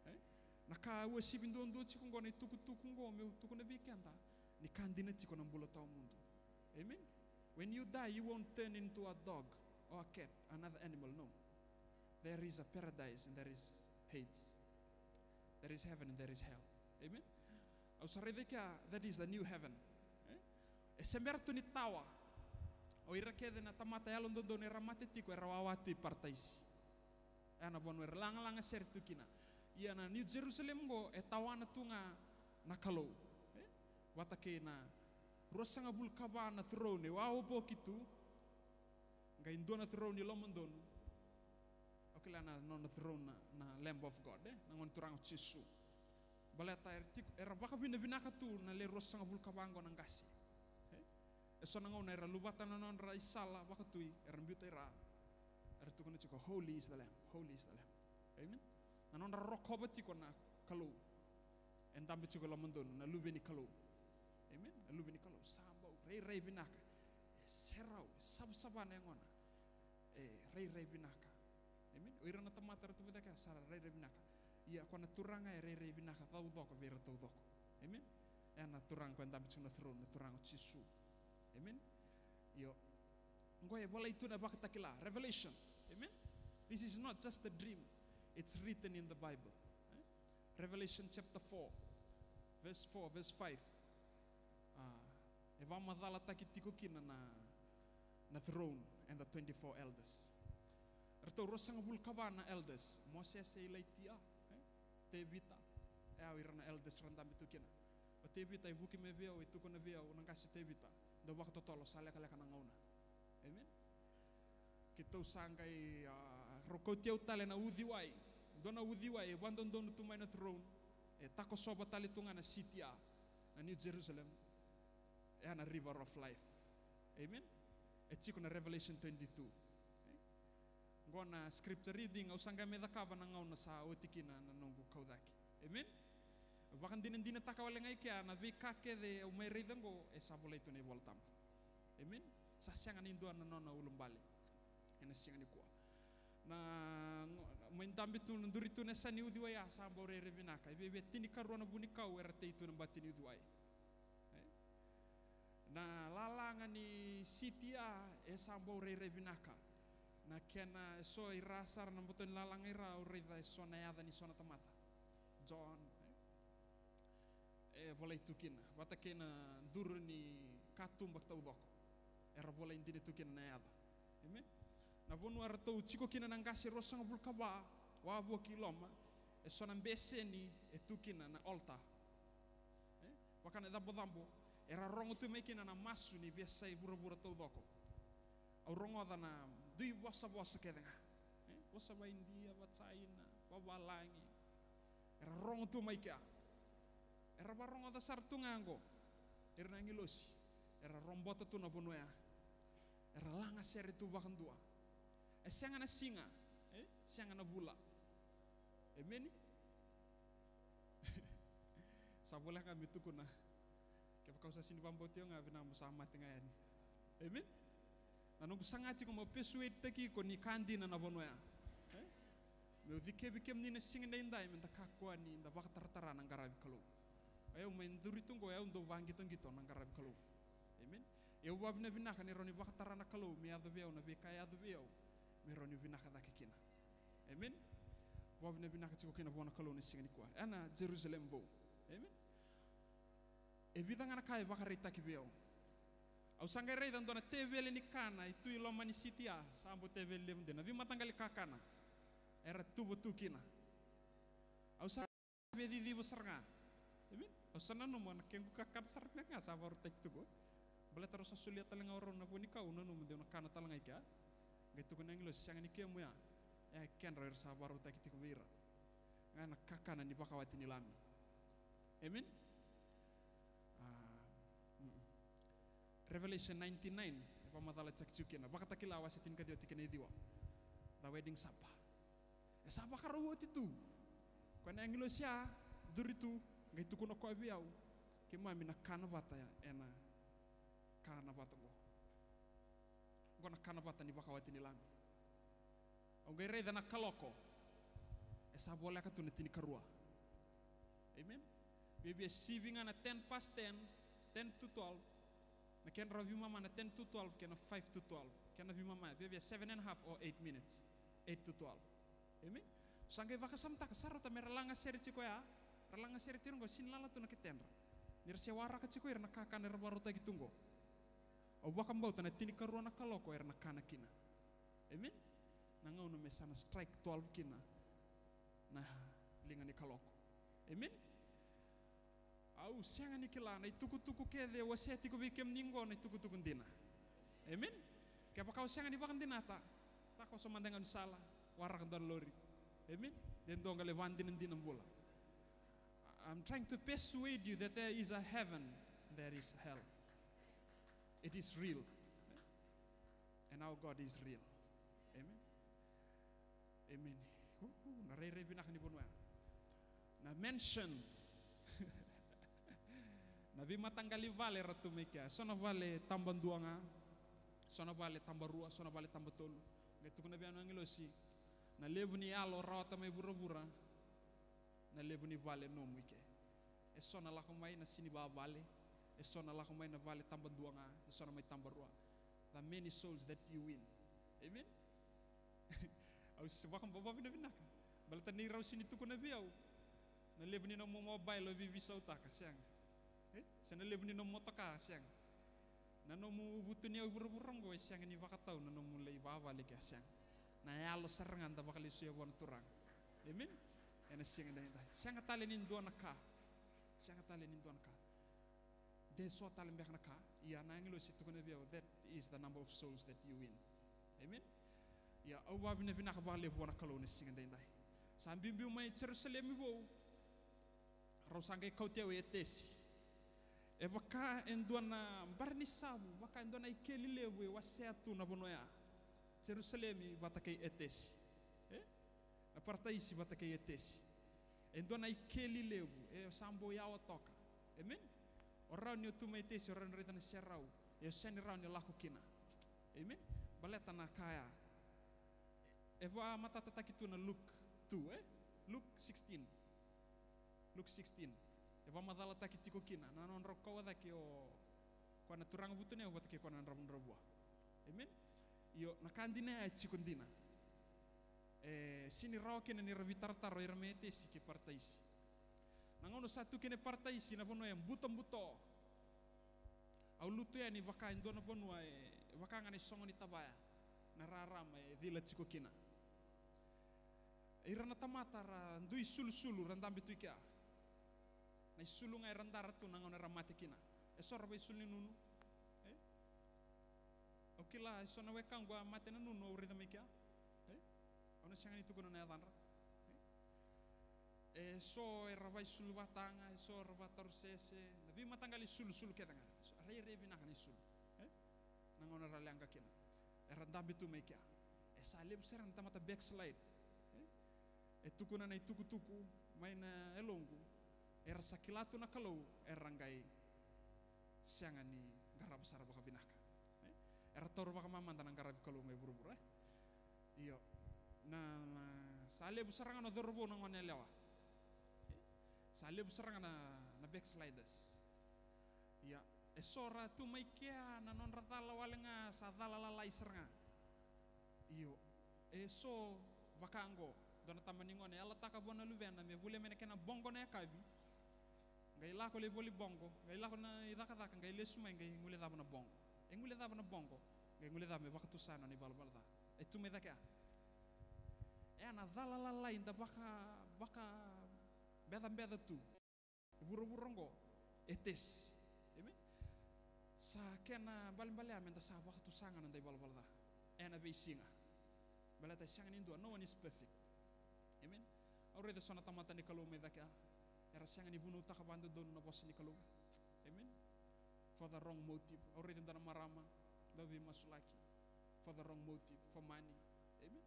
E? Na ka uasivi duadua tiko oqo, na itukutuku oqo meu tukuna vei keda, ni ka dina tiko na bula tawamudu. Amen. When you die, you won't turn into a dog or a cat, another animal, no. There is a paradise and there is Hades. There is heaven and there is hell. Amen. Au sa raica kea, that is the new heaven. E? E se bera tu ni tawa. O ira kece na tamata yalododonu era mate tiko, era wawa tu i parataisi. E na vanua era lagalaga sere tu kina. Ia na New Jerusalem oqo e tawana tu ga na Kalou. E? Vata kei na ruasagavulu ka va na throne e wavoki tu. Qai dua na throne i lomadonu. Au kila na nona throne na, na Lamb of God, e? Na Gone Turaga o Jisu. Baleta era tiko, era vakavinavinaka tu na le ruasagavulu ka va oqo na qase. E? E so na gauna era luvata na nodra isala vakatui, era biuta i ra. Era tukuna tiko, "Holy is the Lamb, holy is the Lamb." Amen. Na nodra rokova tiko na Kalou. E dabe tiko e lomadonu, na Luve ni Kalou. Amen. Na Luve ni Kalou. Sa bau rairai vinaka. E serau, e savasava na yagona. E rairai vinaka. Amen. O ira na tamata era tu vata kea sa rairai vinaka. Ia ko na Turaga e rairai vinaka taucoko vei ira taucoko. Amen. E na Turaga ko e dabe tiko na throne, na Turaga o Jisu. Amen. Io. Oqo e volai tu na Vakatakila, Revelation. Amen. This is not just a dream. It's written in the Bible. Eh? Revelation chapter four, verse four, verse five. Ah, e vakamacalataki tiko kina na, na throne and the twenty-four elders. Ratou ruasagavulu ka va na elders, Mosese, Ilaitia, eh? Tevita. E, o ira na elders ra dabe tu kina. O Tevita e vuki mai vei au, e tukuna vei au na qase Tevita, dau vakatotolo, sa lekaleka na gauna. Amen. Keitou sa qai, ah, rau kauti au tale na uciwai. Dua na uciwai e vakadodonu tu mai na throne. E takosova tale tu ga na city ya, na New Jerusalem. E a na River of Life. Amen. E tiko na Revelation twenty-two. Eh? Qo na scripture reading au sa qai mai cakava na gauna sa oti kina na noqu kau cake. Amen. Vakadinadinataka wale ga i kea na veika kece au mai raica qo e sa volai tu na iVola Tabu. Amen. Sa sega ni dua na nona ulubale ena siga nikua. Na, mai dabe tu, na duri tu na yasa ni uciwai ya sa bau rairai vinaka. E viavia tinikarua na vunikau era tei tu na bati ni uciwai. E? Na lalaga ni city ya e sa bau rairai vinaka. Na kena e so i ra sara na boto ni lalaga i ra, au raica e so na yaca ni so na tamata. John, e? E volai tu kina vata kei na duru ni katuba taucoko. Era volai dina tu kina na yaca. Amen. Na vanua eratou tiko kina na qase ruasagavulu ka va, wavoki i loma, e so na beseni e tu kina na altar. E? Vaka na icabocabo, era rogo tu mai kina na masu ni veiyasai vuravura taucoko. Au rogoca na dui vosavosa kece ga. E? Vosa vaidia, vajaina, vavalagi. Era rogo tu mai kea. Era varogoca sara tu ga oqo. Ira na agilosi. Era robota tu na vanua ya. Era laga sere tu vakadua. E sega na siga, e? Sega na vula. Emeni? Sa voleka me tukuna. Kevaka o sa sini vakabauti au ga, vinaka mo sa mate ga yani. Amen. Na noqu saga tiko mo persuade-taki iko ni ka dina na vanua ya. E? Meu cikevi kemuni na siga daidai me da kakua ni da vakataratara na qaravi Kalou. O yau mai duri tu qo, o yau dau vaqitoqito na qaravi Kalou. Amen. Au vakavinavinaka ni rawa ni vakatara na Kalou me yaco vei au na veika e yaco vei au, me rawa ni vinaka cake kina. Amen. Vakavinavinaka tiko kina vua na Kalou na siga nikua. E na Jerusalem vou. Amen. E vica ga na ka e vakaraitaki vei au. Au sa qai raica dua na teveli ni kana e tu i loma ni siti ya, sa bau teveli levu dina. Na veimataqali kakana era tuva tu kina. Au sa veiciciva sara ga. Amen. Au sa nanuma na kequ kakana sara ga sa vakarautaki tu qo. Baleta rau sa solia tale ga o rau na vuanikau, au nanuma de au na kana tale ga i kea. Qai tukuna na agilosi, sega ni kemu ya. E a kedra era sa vakarautaki tiko vei ira. Ga na kakana ni vakawati ni Lami. Amen. A, mm. Revelation nineteen nine, e vakamacalataki tiko kina, Vakatakila wase tinikaciwa tikina e ciwa. The wedding supper. E sa vakarau oti tu. Koya na agilosi a duri tu, qai tukuna koya vei au, keimami na kana vata ena kana vata qo. Qo na kana vata ni vakawati ni Lami. Au qai raica na kaloko. E sa voleka tu na tinikarua. Amen. Viavia sivi ga na ten past ten, ten to twelve. Na kedrau veimama na ten to twelve kei na five to twelve. Kei na veimama, viavia seven and a half or eight minutes. Eight to twelve. Amen. Sa qai vakasamataka, sa rauta me ra lagasere tiko ya. Ra lagasere tiko qo, sini lala tu na ketedra. Ni ra se waraka tiko ira na kakana era vakarautaki tu qo. Au vakabauta na tinikarua na kaloko era na kana kina. Amen. Na gauna me sa na strike twelve kina na liga ni kaloko. Amen. Au sega ni kila na itukutuku kece au wasea tiko vei kemuni qo na itukutuku dina. Amen. Kevaka au sega ni vakadinata, takoso mada ga ni sala, waraka dua na lori. Amen. De dua qai lai vakadinadina bula. I'm trying to persuade you that there is a heaven, there is hell. It is real. And our God is real. Amen. Amen. Uhu, na rairai vinaka ni vanua ya. Na mansion. Na veimataqali vale era tu mai kea. So na vale tabadua ga. So na vale tabarua, so na vale tabatolu. Qai tukuna vei au na agilosi, na levu ni yalo rawata mai vuravura, na levu ni vale nomu i ke. E so na lako mai na sini vavale, e so na lako mai na vale tabadua ga, e so na mai tabarua. The many souls that you win. Amen. Au se vakabau vakavinavinaka. Baleta ni rau sini tukuna vei au na levu ni nomu mobile o vivisautaka, sega. E? Se na levu ni nomu motoka, sega. Na nomu vutuniyau i vuravura oqo e sega ni vakatau na nomu lai vavale kea, sega. Na yalo sara ga da vakalesuya vua na Turaga. Amen. Ena siga daidai. Sega tale ni dua na ka. Sega tale ni dua na ka. De so tale beka na ka. Ia na agilosi e tukuna vei au, that is the number of souls that you win. Amen. Ia au vakavinavinaka vakalevu vua na Kalou na siga daidai. Sa biubiu mai Jerusalemi vou. Rau sa qai kauti au i Etesi. E vaka e dua na baranisavu, vaka e dua na ikeli levu e wasea tu na vanua ya. Jerusalemi vata kei Etesi. E? Na parataisi vata kei Etesi. E dua na ikeli levu, e sa bau yawa toka. Amen? O rawa ni o tu mai Etesi, o rawa ni raica na serau. E o sega ni rawa ni o lako kina. Amen? Baleta na ka ya. E vakamatatataki tu na Luke two, e? Luke sixteen. Luke sixteen. E vakamacalataki tiko kina na nodrau kau cake o koya na turaga vutuniyau vata kei koya na dravudravua. Amen. Io, na ka dina ya e tiko dina. E sini rawa kina ni ra veitaratara o ira mai Etesi ki Parataisi. Na gauna sa tu kina e Parataisi na vanua e butobuto. Au lutu yani vaka e dua na vanua e vaka ga na isogo ni tavaya. Na rarama e cila tiko kina. Ira na tamata ra dui sulusulu ra dabe tu i kea. Na isulu ga era dara tu na gauna era mate kina. E so ra vaisulununu. E? Au kila e so na wekaqu a mate na nunu au raica mai kea. E? Au na sega ni tukuna na yacadra. E? E so era vaisuluvataga, e so era vatarusese, na veimataqali sulusulu kece ga. So, rairai vinaka na isulu. E? Na gauna ra leqa kina. Era dabe tu mai kea. E sa levu sara na tamata backslide. E? E tukuna na itukutuku mai na yaloqu, era sa kila tu na Kalou, era qai sega ni qarava sara vakavinaka. E? Era taura vakamamada na qaravi Kalou mai vuravura, e? Io. Na, na, sa levu sara ga na cauravou na gone yalewa. E? Sa levu sara ga na, na backsliders. Ia, e so ra tu mai kea na nodra cala wale ga sa cala lalai sara ga. Io, e so vaka oqo, dua na tama ni gone e yalataka vua na luvena me volia mai na kena boqo na yakavi. Qai lako lai voli boqo, qai lako na icakacaka, qai lesu mai, qai guilecava na boqo. E guilecava na boqo, qai guilecava me vakatusa na nona ivalavala ca. E tu mai cake ya. E a na cala lalai da vaka, vakabecabeca tu e vuravura oqo, e tesi. Amen. Sa kena balebale ya me da sa vakatusa ga na noda ivalavala ca e na veisiga. Baleta e sega ni dua, no one is perfect. Amen. Au raica so na tamata ni Kalou mai cake ya, era sega ni vunautaka vakadodonu na vosa ni Kalou. Amen. For the wrong motive. Au raica e dua na marama, dau veimasulaki. For the wrong motive, for money. Amen.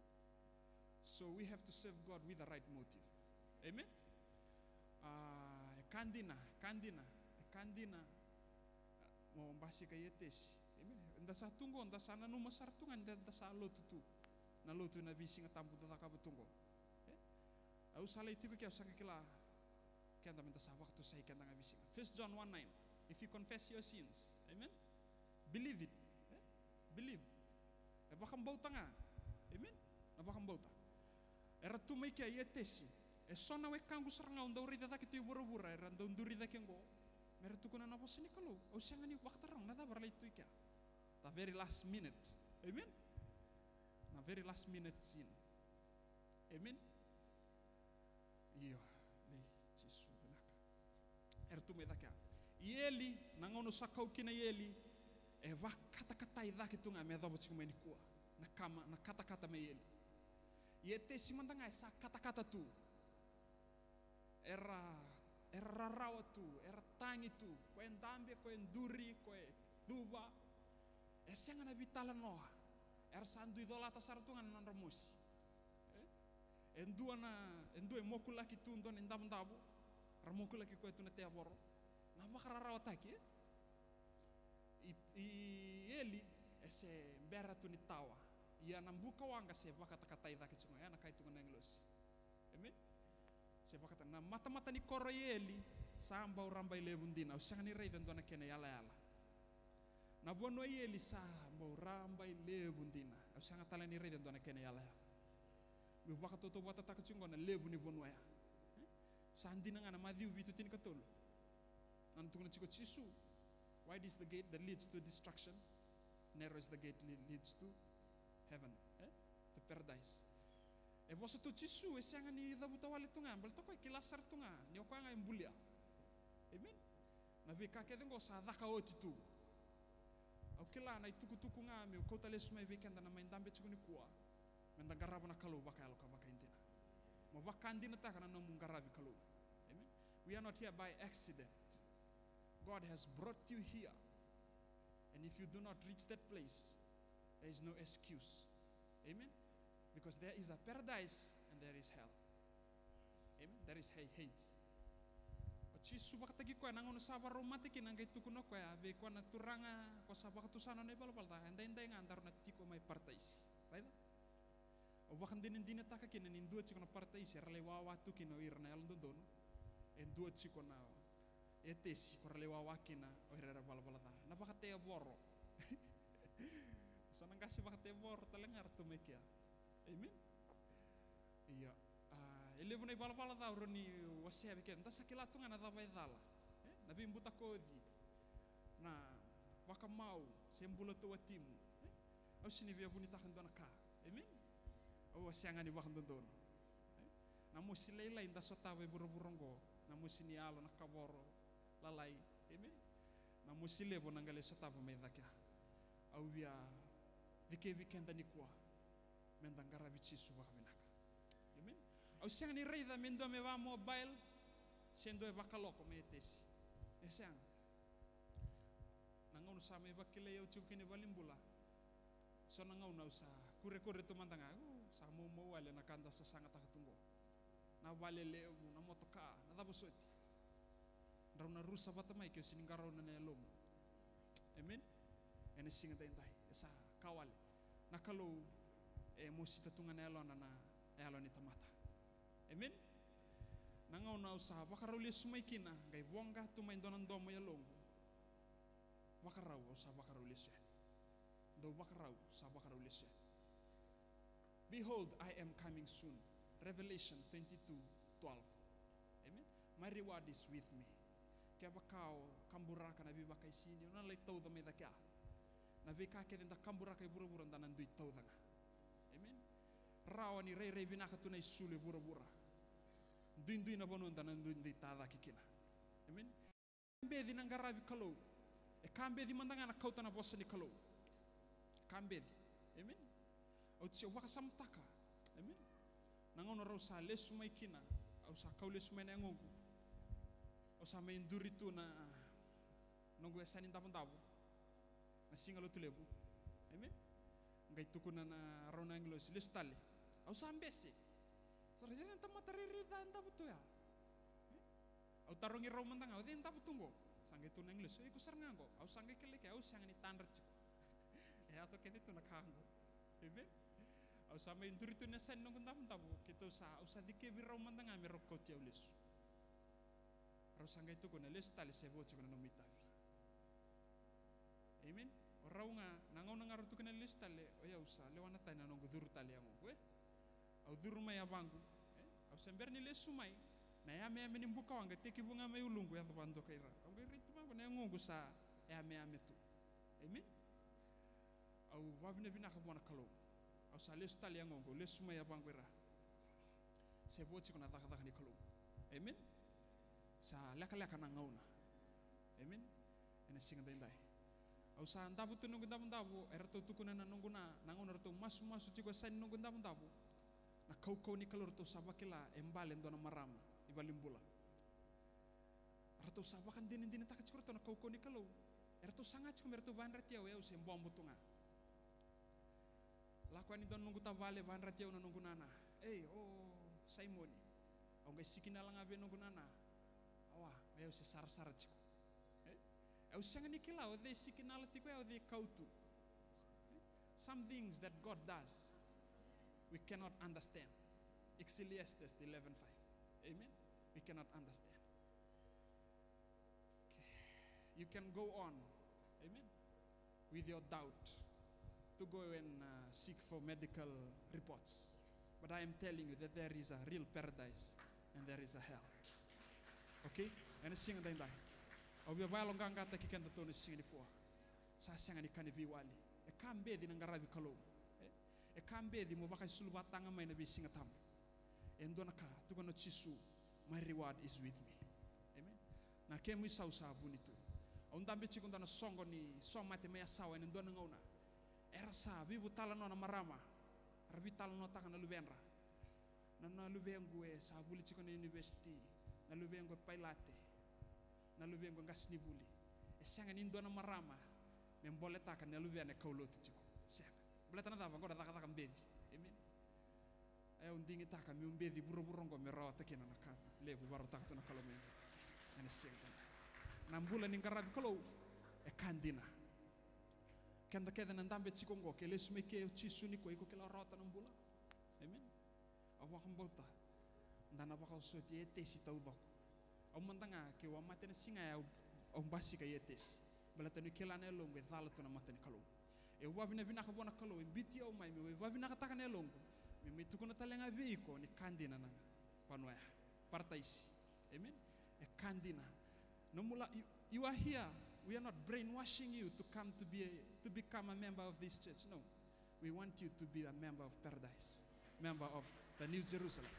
So we have to serve God with the right motive. Amen. A, e ka dina, e ka dina, e ka dina. A, mo basika i Etesi. Amen. Da sa tu qo, da sa nanuma sara tu ga ni da, da sa lotu tu. Na lotu ena veisiga tabu da cakava tu qo. E? Au sa lai tiko ke, au sa qai kila keda me da sa vakatusai keda ga veisiga. First John one nine. If you confess your sins, amen, believe it. E? Believe. E vakabauta ga. Amen. Na vakabauta. Era tu mai kea i Etesi. E so na wekaqu sara ga au dau raica cake tu i vuravura, era dau duri cake qo, me ra tukuna na vosa ni Kalou. Au sega ni vakataroga na cava ra lai tu i kea. The very last minute. Amen. Na very last minute sin. Amen. Io, nei Jisu vinaka. Era tu mai cake ya. I Eli, na gauna sa kau kina i Eli, e vakatakatai cake tu ga me yacova tiko mai nikua. Na kama, na katakata mai Eli. I Etesi mada ga e sa katakata tu. Era, era rarawa tu, era tagi tu, ko e dabe, ko e duri, ko e cuva. E sega na veitalanoa. Era sa dui colata sara tu ga na nodra mosi. E? E dua na, e dua e mokulaki tu dua na idavodavo. Ra mokulaki koya tu na tevoro. Na vakararawataki, e? I, i Eli, e se bera tu ni tawa. Ia na buka waqa se vakatakatai cake tiko ga, e na ka e tukuna na agilosi. Amen. Se vakata na matamata ni koro i Eli, sa bau rabailevu dina, au sega ni raica dua na kena yalayala. Na vanua i Eli sa bau rabailevu dina, au sega tale ni raica dua na kena yalayala. Meu vakatautauvatataka tiko qo na levu ni vanua ya. Sa dina ga na Maciu vitu tinikatolu. Na tukuna tiko Jisu, wide is the gate that leads to destruction, narrow is the gate le-, leads to heaven, e? To paradise. E vosa tu Jisu, e sega ni cavuta wale tu ga, baleta o koya e kila sara tu ga ni o koya ga e bulia. Amen. Na veika kece qo sa caka oti tu. Au kila na itukutuku ga meu kauta lesu mai vei keda na mai dabe tiko nikua. Me da qarava na Kalou vakayalo ka vakaidina. Mo vakadinataka na nomu qaravi Kalou. Amen. We are not here by accident. God has brought you here. And if you do not reach that place, there is no excuse. Amen. Because there is a paradise and there is hell. Amen. There is he-, Hades. O Jisu vakataki koya na gauna sa varau mate kina, qai tukuna o koya vei koya na Turaga, ko sa vakatusa na nona ivalavala ca, edaidai ga daru na tiko mai parataisi. Raica? Au vakadinadinataka kina ni dua tiko na parataisi era lai wawa tu kina o ira na yalododonu. E dua tiko na Etesi ko ra lai wawa kina o ira era valavala ca. Na vakatevoro. Sa na qase vakatevoro tale ga ra tu mai kea. Amen. Ia, a, e levu na ivalavala ca au rawa ni wasea vei keda. Da sa kila tu ga na cava e cala. E? Na veibutakoci, na vakamau, se bula tu watimu. E? Au sega ni via vunitaka e dua na ka. Amen. Au wasea ga ni vakadodonu. E? Na mosi lailai da sotava e vuravura oqo, na mosi ni yalo, na kavoro lalai. Amen. Na mosi levu na qai lai sotava mai cake. Au via vikevi keda nikua me da qaravi Jisu vakavinaka. Amen. Au sega ni raica me dua me va mobile se dua e vakaloko me Etesi. E sega. Na gauna sa mai vakilai au tiko kina i valenibula, so na gauna au sa kurekure tu mada ga, u, sa maumau wale na ka da sasagataka tu qo. Na vale levu, na motoka, na cava soti. Drau na rusa vata mai ke o sega ni qarauna na yalomu. Amen. Ena siga daidai e sa ka wale. Na Kalou e mosita tu ga na yalona na yalo ni tamata. Amen. Na gauna au sa vakarau lesu mai kina, qai voqa tu mai dua na domo e yaloqu. Vakarau, au sa vakarau lesu yani. Dou vakarau, sa vakarau lesu yani. Behold, I am coming soon. Revelation twenty-two twelve. Amen. My reward is with me. Kevaka o kaburaka na veivakaisini, o na lai tauca mai cake ya. Na veika kece da kaburaka e vuravura da na dui tauca ga. Amen. Rawa ni rairai vinaka tu na isulu e vuravura. Duidui na vanua da na duidui tacake kina. Amen. Beci na qaravi Kalou. E ka beci mada ga na kauta na vosa ni Kalou. E ka beci. Amen. Au ti au vakasamataka. Amen. Na gauna rau sa lesu mai kina, au sa kau lesu mai na yagoqu. Au sa mai duri tu na noqu yasa ni davodavo. Na siga Lotulevu. Amen. Qai tukuna na rau na agilosi, lesu tale. Au sa bese. Sa raica na tamata rairai ca e davo tu ya. Au tarogi rau mada ga, o cei davo tu qo? Sa qai tu na agilosi, o iko sara ga qo. Au sa qai kele ke, au sega ni tadra tiko. E yaco kece tu na ka qo. Amen. Au sa mai duri tu na yasa ni noqu davodavo, keitou sa, au sa cikevi rau mada ga me rau kauti au lesu. Rau sa qai tukuna, lesu tale se vo tiko na nomu itavi. Amen. O rau ga, na gauna ga rau tukuna lesu tale, o yau sa lewa na tani na noqu curu tale yagoqu, e? Au curu mai yavaqu, e? Au se bera ni lesu mai, na yameyame ni buka waqa tekivu ga mai uluqu, yaco vadua kai ra. Au qai rai tu vaqu, na yagoqu sa yameyame tu. Amen. Au vavinavinaka vua na Kalou. Au sa lesu tale yagoqu, au lesu mai yavaqu i ra. Se vo tiko na cakacaka ni Kalou. Amen. Sa lekaleka na gauna. Amen. Ena siga daidai. Au sa davo tu noqu davodavo, eratou tukuna na noqu na, na gauna ratou masumasu tiko e yasa ni noqu davodavo. Na kaukauwa ni Kalou ratou sa vakila, e bale dua na marama, i valenibula. Ratou sa vakadinadinataka tiko ratou na kaukauwa ni Kalou. Eratou saga tiko me ratou vayadrati au, e au se bobo tu ga. Lako yani dua na noqu tavale, vayadrati au na noqu nana. Ei, o Saimoni. Au qai sikinala ga vei noqu nana. Awa, o yau se sarasara tiko. E? Au sega ni kila, o cei sikinala tiko, o cei kau tu. Some things that God does, we cannot understand. Ecclesiastes eleven five. Amen? We cannot understand. Okay. You can go on, amen, with your doubt to go and, uh, seek for medical reports. But I am telling you that there is a real paradise and there is a hell. Okay? Ena siga daidai. Au via vakayaloqaqataki kedatou na siga nikua. Sa sega ni ka ni veiwali. E ka beci na qaravi Kalou. E, e ka beci mo vakaisulu vataga mai na veisiga tabu. E dua na ka, tukuna o Jisu, my reward is with me. Amen. Na kemu isau sa vuni tu. Au dabe tiko dua na soqo ni somate mai Yasawa ena dua na gauna. Era sa veivutalanoa na marama. Era veitalanoataka na luvedra. Na, na luvequ e sa vuli tiko na university. Na luvequ e pailate. Na luvequ e qasenivuli. E sega ni dua na marama me boletaka na luvena e kaulotu tiko. Sega. Boleta na cava, qo na cakacaka beci. Amen. E, au digitaka meu beci vuravura oqo me rawata kina na ka levu varautaka tu na Kalou mai. Ena siga. Na bula ni qaravi Kalou e ka dina. Keda kece na dabe tiko oqo, ke lesu mai ke o Jisu nikua, iko kila o rawata na bula. Amen. Au vakabauta da na vakaosoti e tesi taucoko. Au mada ga, keu a mate na siga ya, au, au basika i etesi. Baleta niu kila na yaloqu e cala tu na mata ni Kalou. Au vavinavinaka vua na Kalou e biuti au mai, meu vavinavinakataka na yaloqu, meu mai tukuna tale ga vei iko ni ka dina na vanua ya. Parataisi. Amen. E ka dina. Nomu la, you, you are here. We are not brainwashing you to come to be a, to become a member of this church. No. We want you to be a member of paradise, member of the New Jerusalem.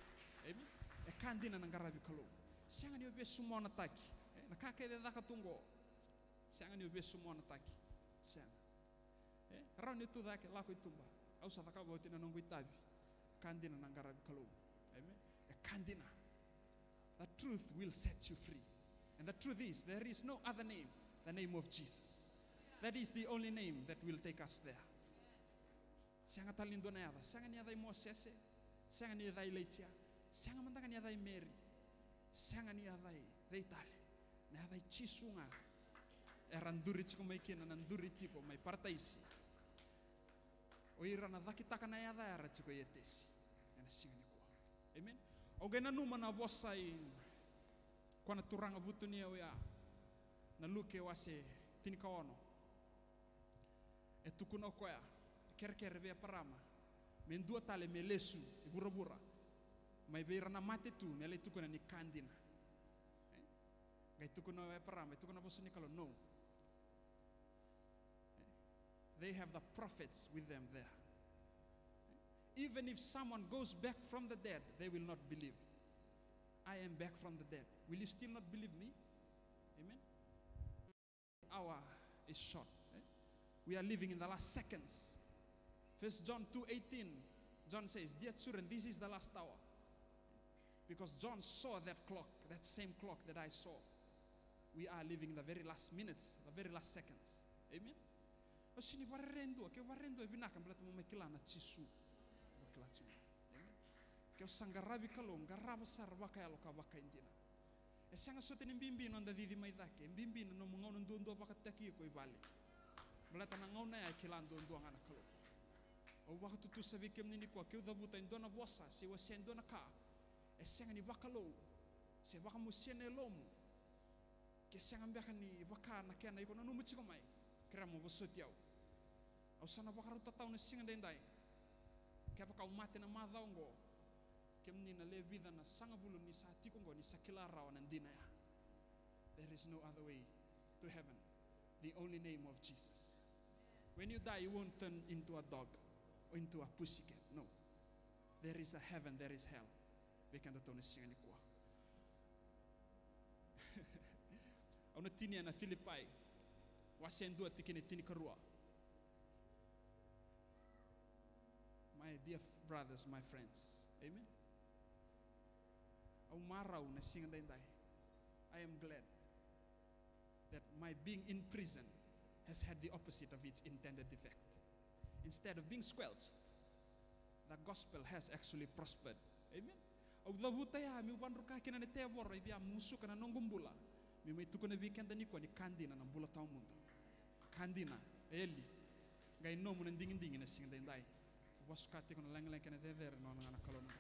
Amen. E ka dina na qaravi Kalou. Sega ni o vesumonataki. E, na ka kece e caka tu qo. Sega ni o vesumonataki. Sega. E, rawa ni o tu cake, lako i tuba. Au sa cakava oti na noqu itavi. Ka dina na qaravi Kalou. Amen. E ka dina. The truth will set you free. And the truth is, there is no other name, the name of Jesus. That is the only name that will take us there. Sega tale ni dua na yaca, sega ni yaca i Mosese, sega ni yaca i Ilaija, sega mada ga ni yaca i Meri, sega ni yaca i cei tale, na yaca i Jisu ga. era duri tiko mai kina na duri tiko mai Parataisi. O ira na cakitaka na yaca era tiko i Etesi ena siga nikua. Amen. Au qai nanuma na vosa i koya na turaga vutuniyau ya, na Luke wase tinikaono. E tukuna o koya, e kerekere vei Eparama me dua tale me lesu i vuravura mai vei ira na mate tu, me lai tukuna ni ka dina. E? Qai tukuna o Eparama, e tukuna na vosa ni Kalou, no. They have the prophets with them there. Even if someone goes back from the dead, they will not believe. I am back from the dead. Will you still not believe me? Amen. Hour is short. Eh? We are living in the last seconds. First John two eighteen, John says, dear children, this is the last hour. Because John saw that clock, that same clock that I saw. We are living in the very last minutes, the very last seconds. Amen. O sini varere dua, ke varere dua e vinaka baleta mo mai kila na Jisu. Mo kila Jisu. Amen. Ke o sa qaravi Kalou, qarava sara vakayalo ka vakaidina. E sega soti ni bibi na noda cici mai cake, e bibi na nomu gauna duadua vakataki iko i vale. Baleta na gauna ya e kila duadua ga na Kalou. Au vakatutusa vei kemuni nikua, ke o cavuta e dua na vosa, se wasea e dua na ka e sega ni vakalou, se vakamosia na yalomu, ke sega beka ni vaka na kena iko nanuma tiko mai, kerea mo vosoti au. Au sa na vakarau tatau na siga daidai. Kevaka au mate na macawa oqo, kemuni na le vica na sagavulu ni sa tiko oqo ni sa kila rawa na dina ya. There is no other way to heaven. The only name of Jesus. When you die, you won't turn into a dog or into a pussycat. No. There is a heaven, there is hell. Vei kedatou na siga nikua. Au na tinia na Filipai wase dua tikina e tinikarua. My dear f-, brothers, my friends. Amen. Au marau na siga daidai. I am glad that my being in prison has had the opposite of its intended effect. Instead of being squelched, the gospel has actually prospered. Amen. Au cavuta ya meu vadruka kina na tevoro, e via musuka na noqu bula. Meu mai tukuna vei keda nikua ni ka dina na bula tawamudu. Ka dina, eli. Qai nomu na digidigi na siga daidai. Vasuka tiko na lagilagi kei na cecere, nona ga na Kalou na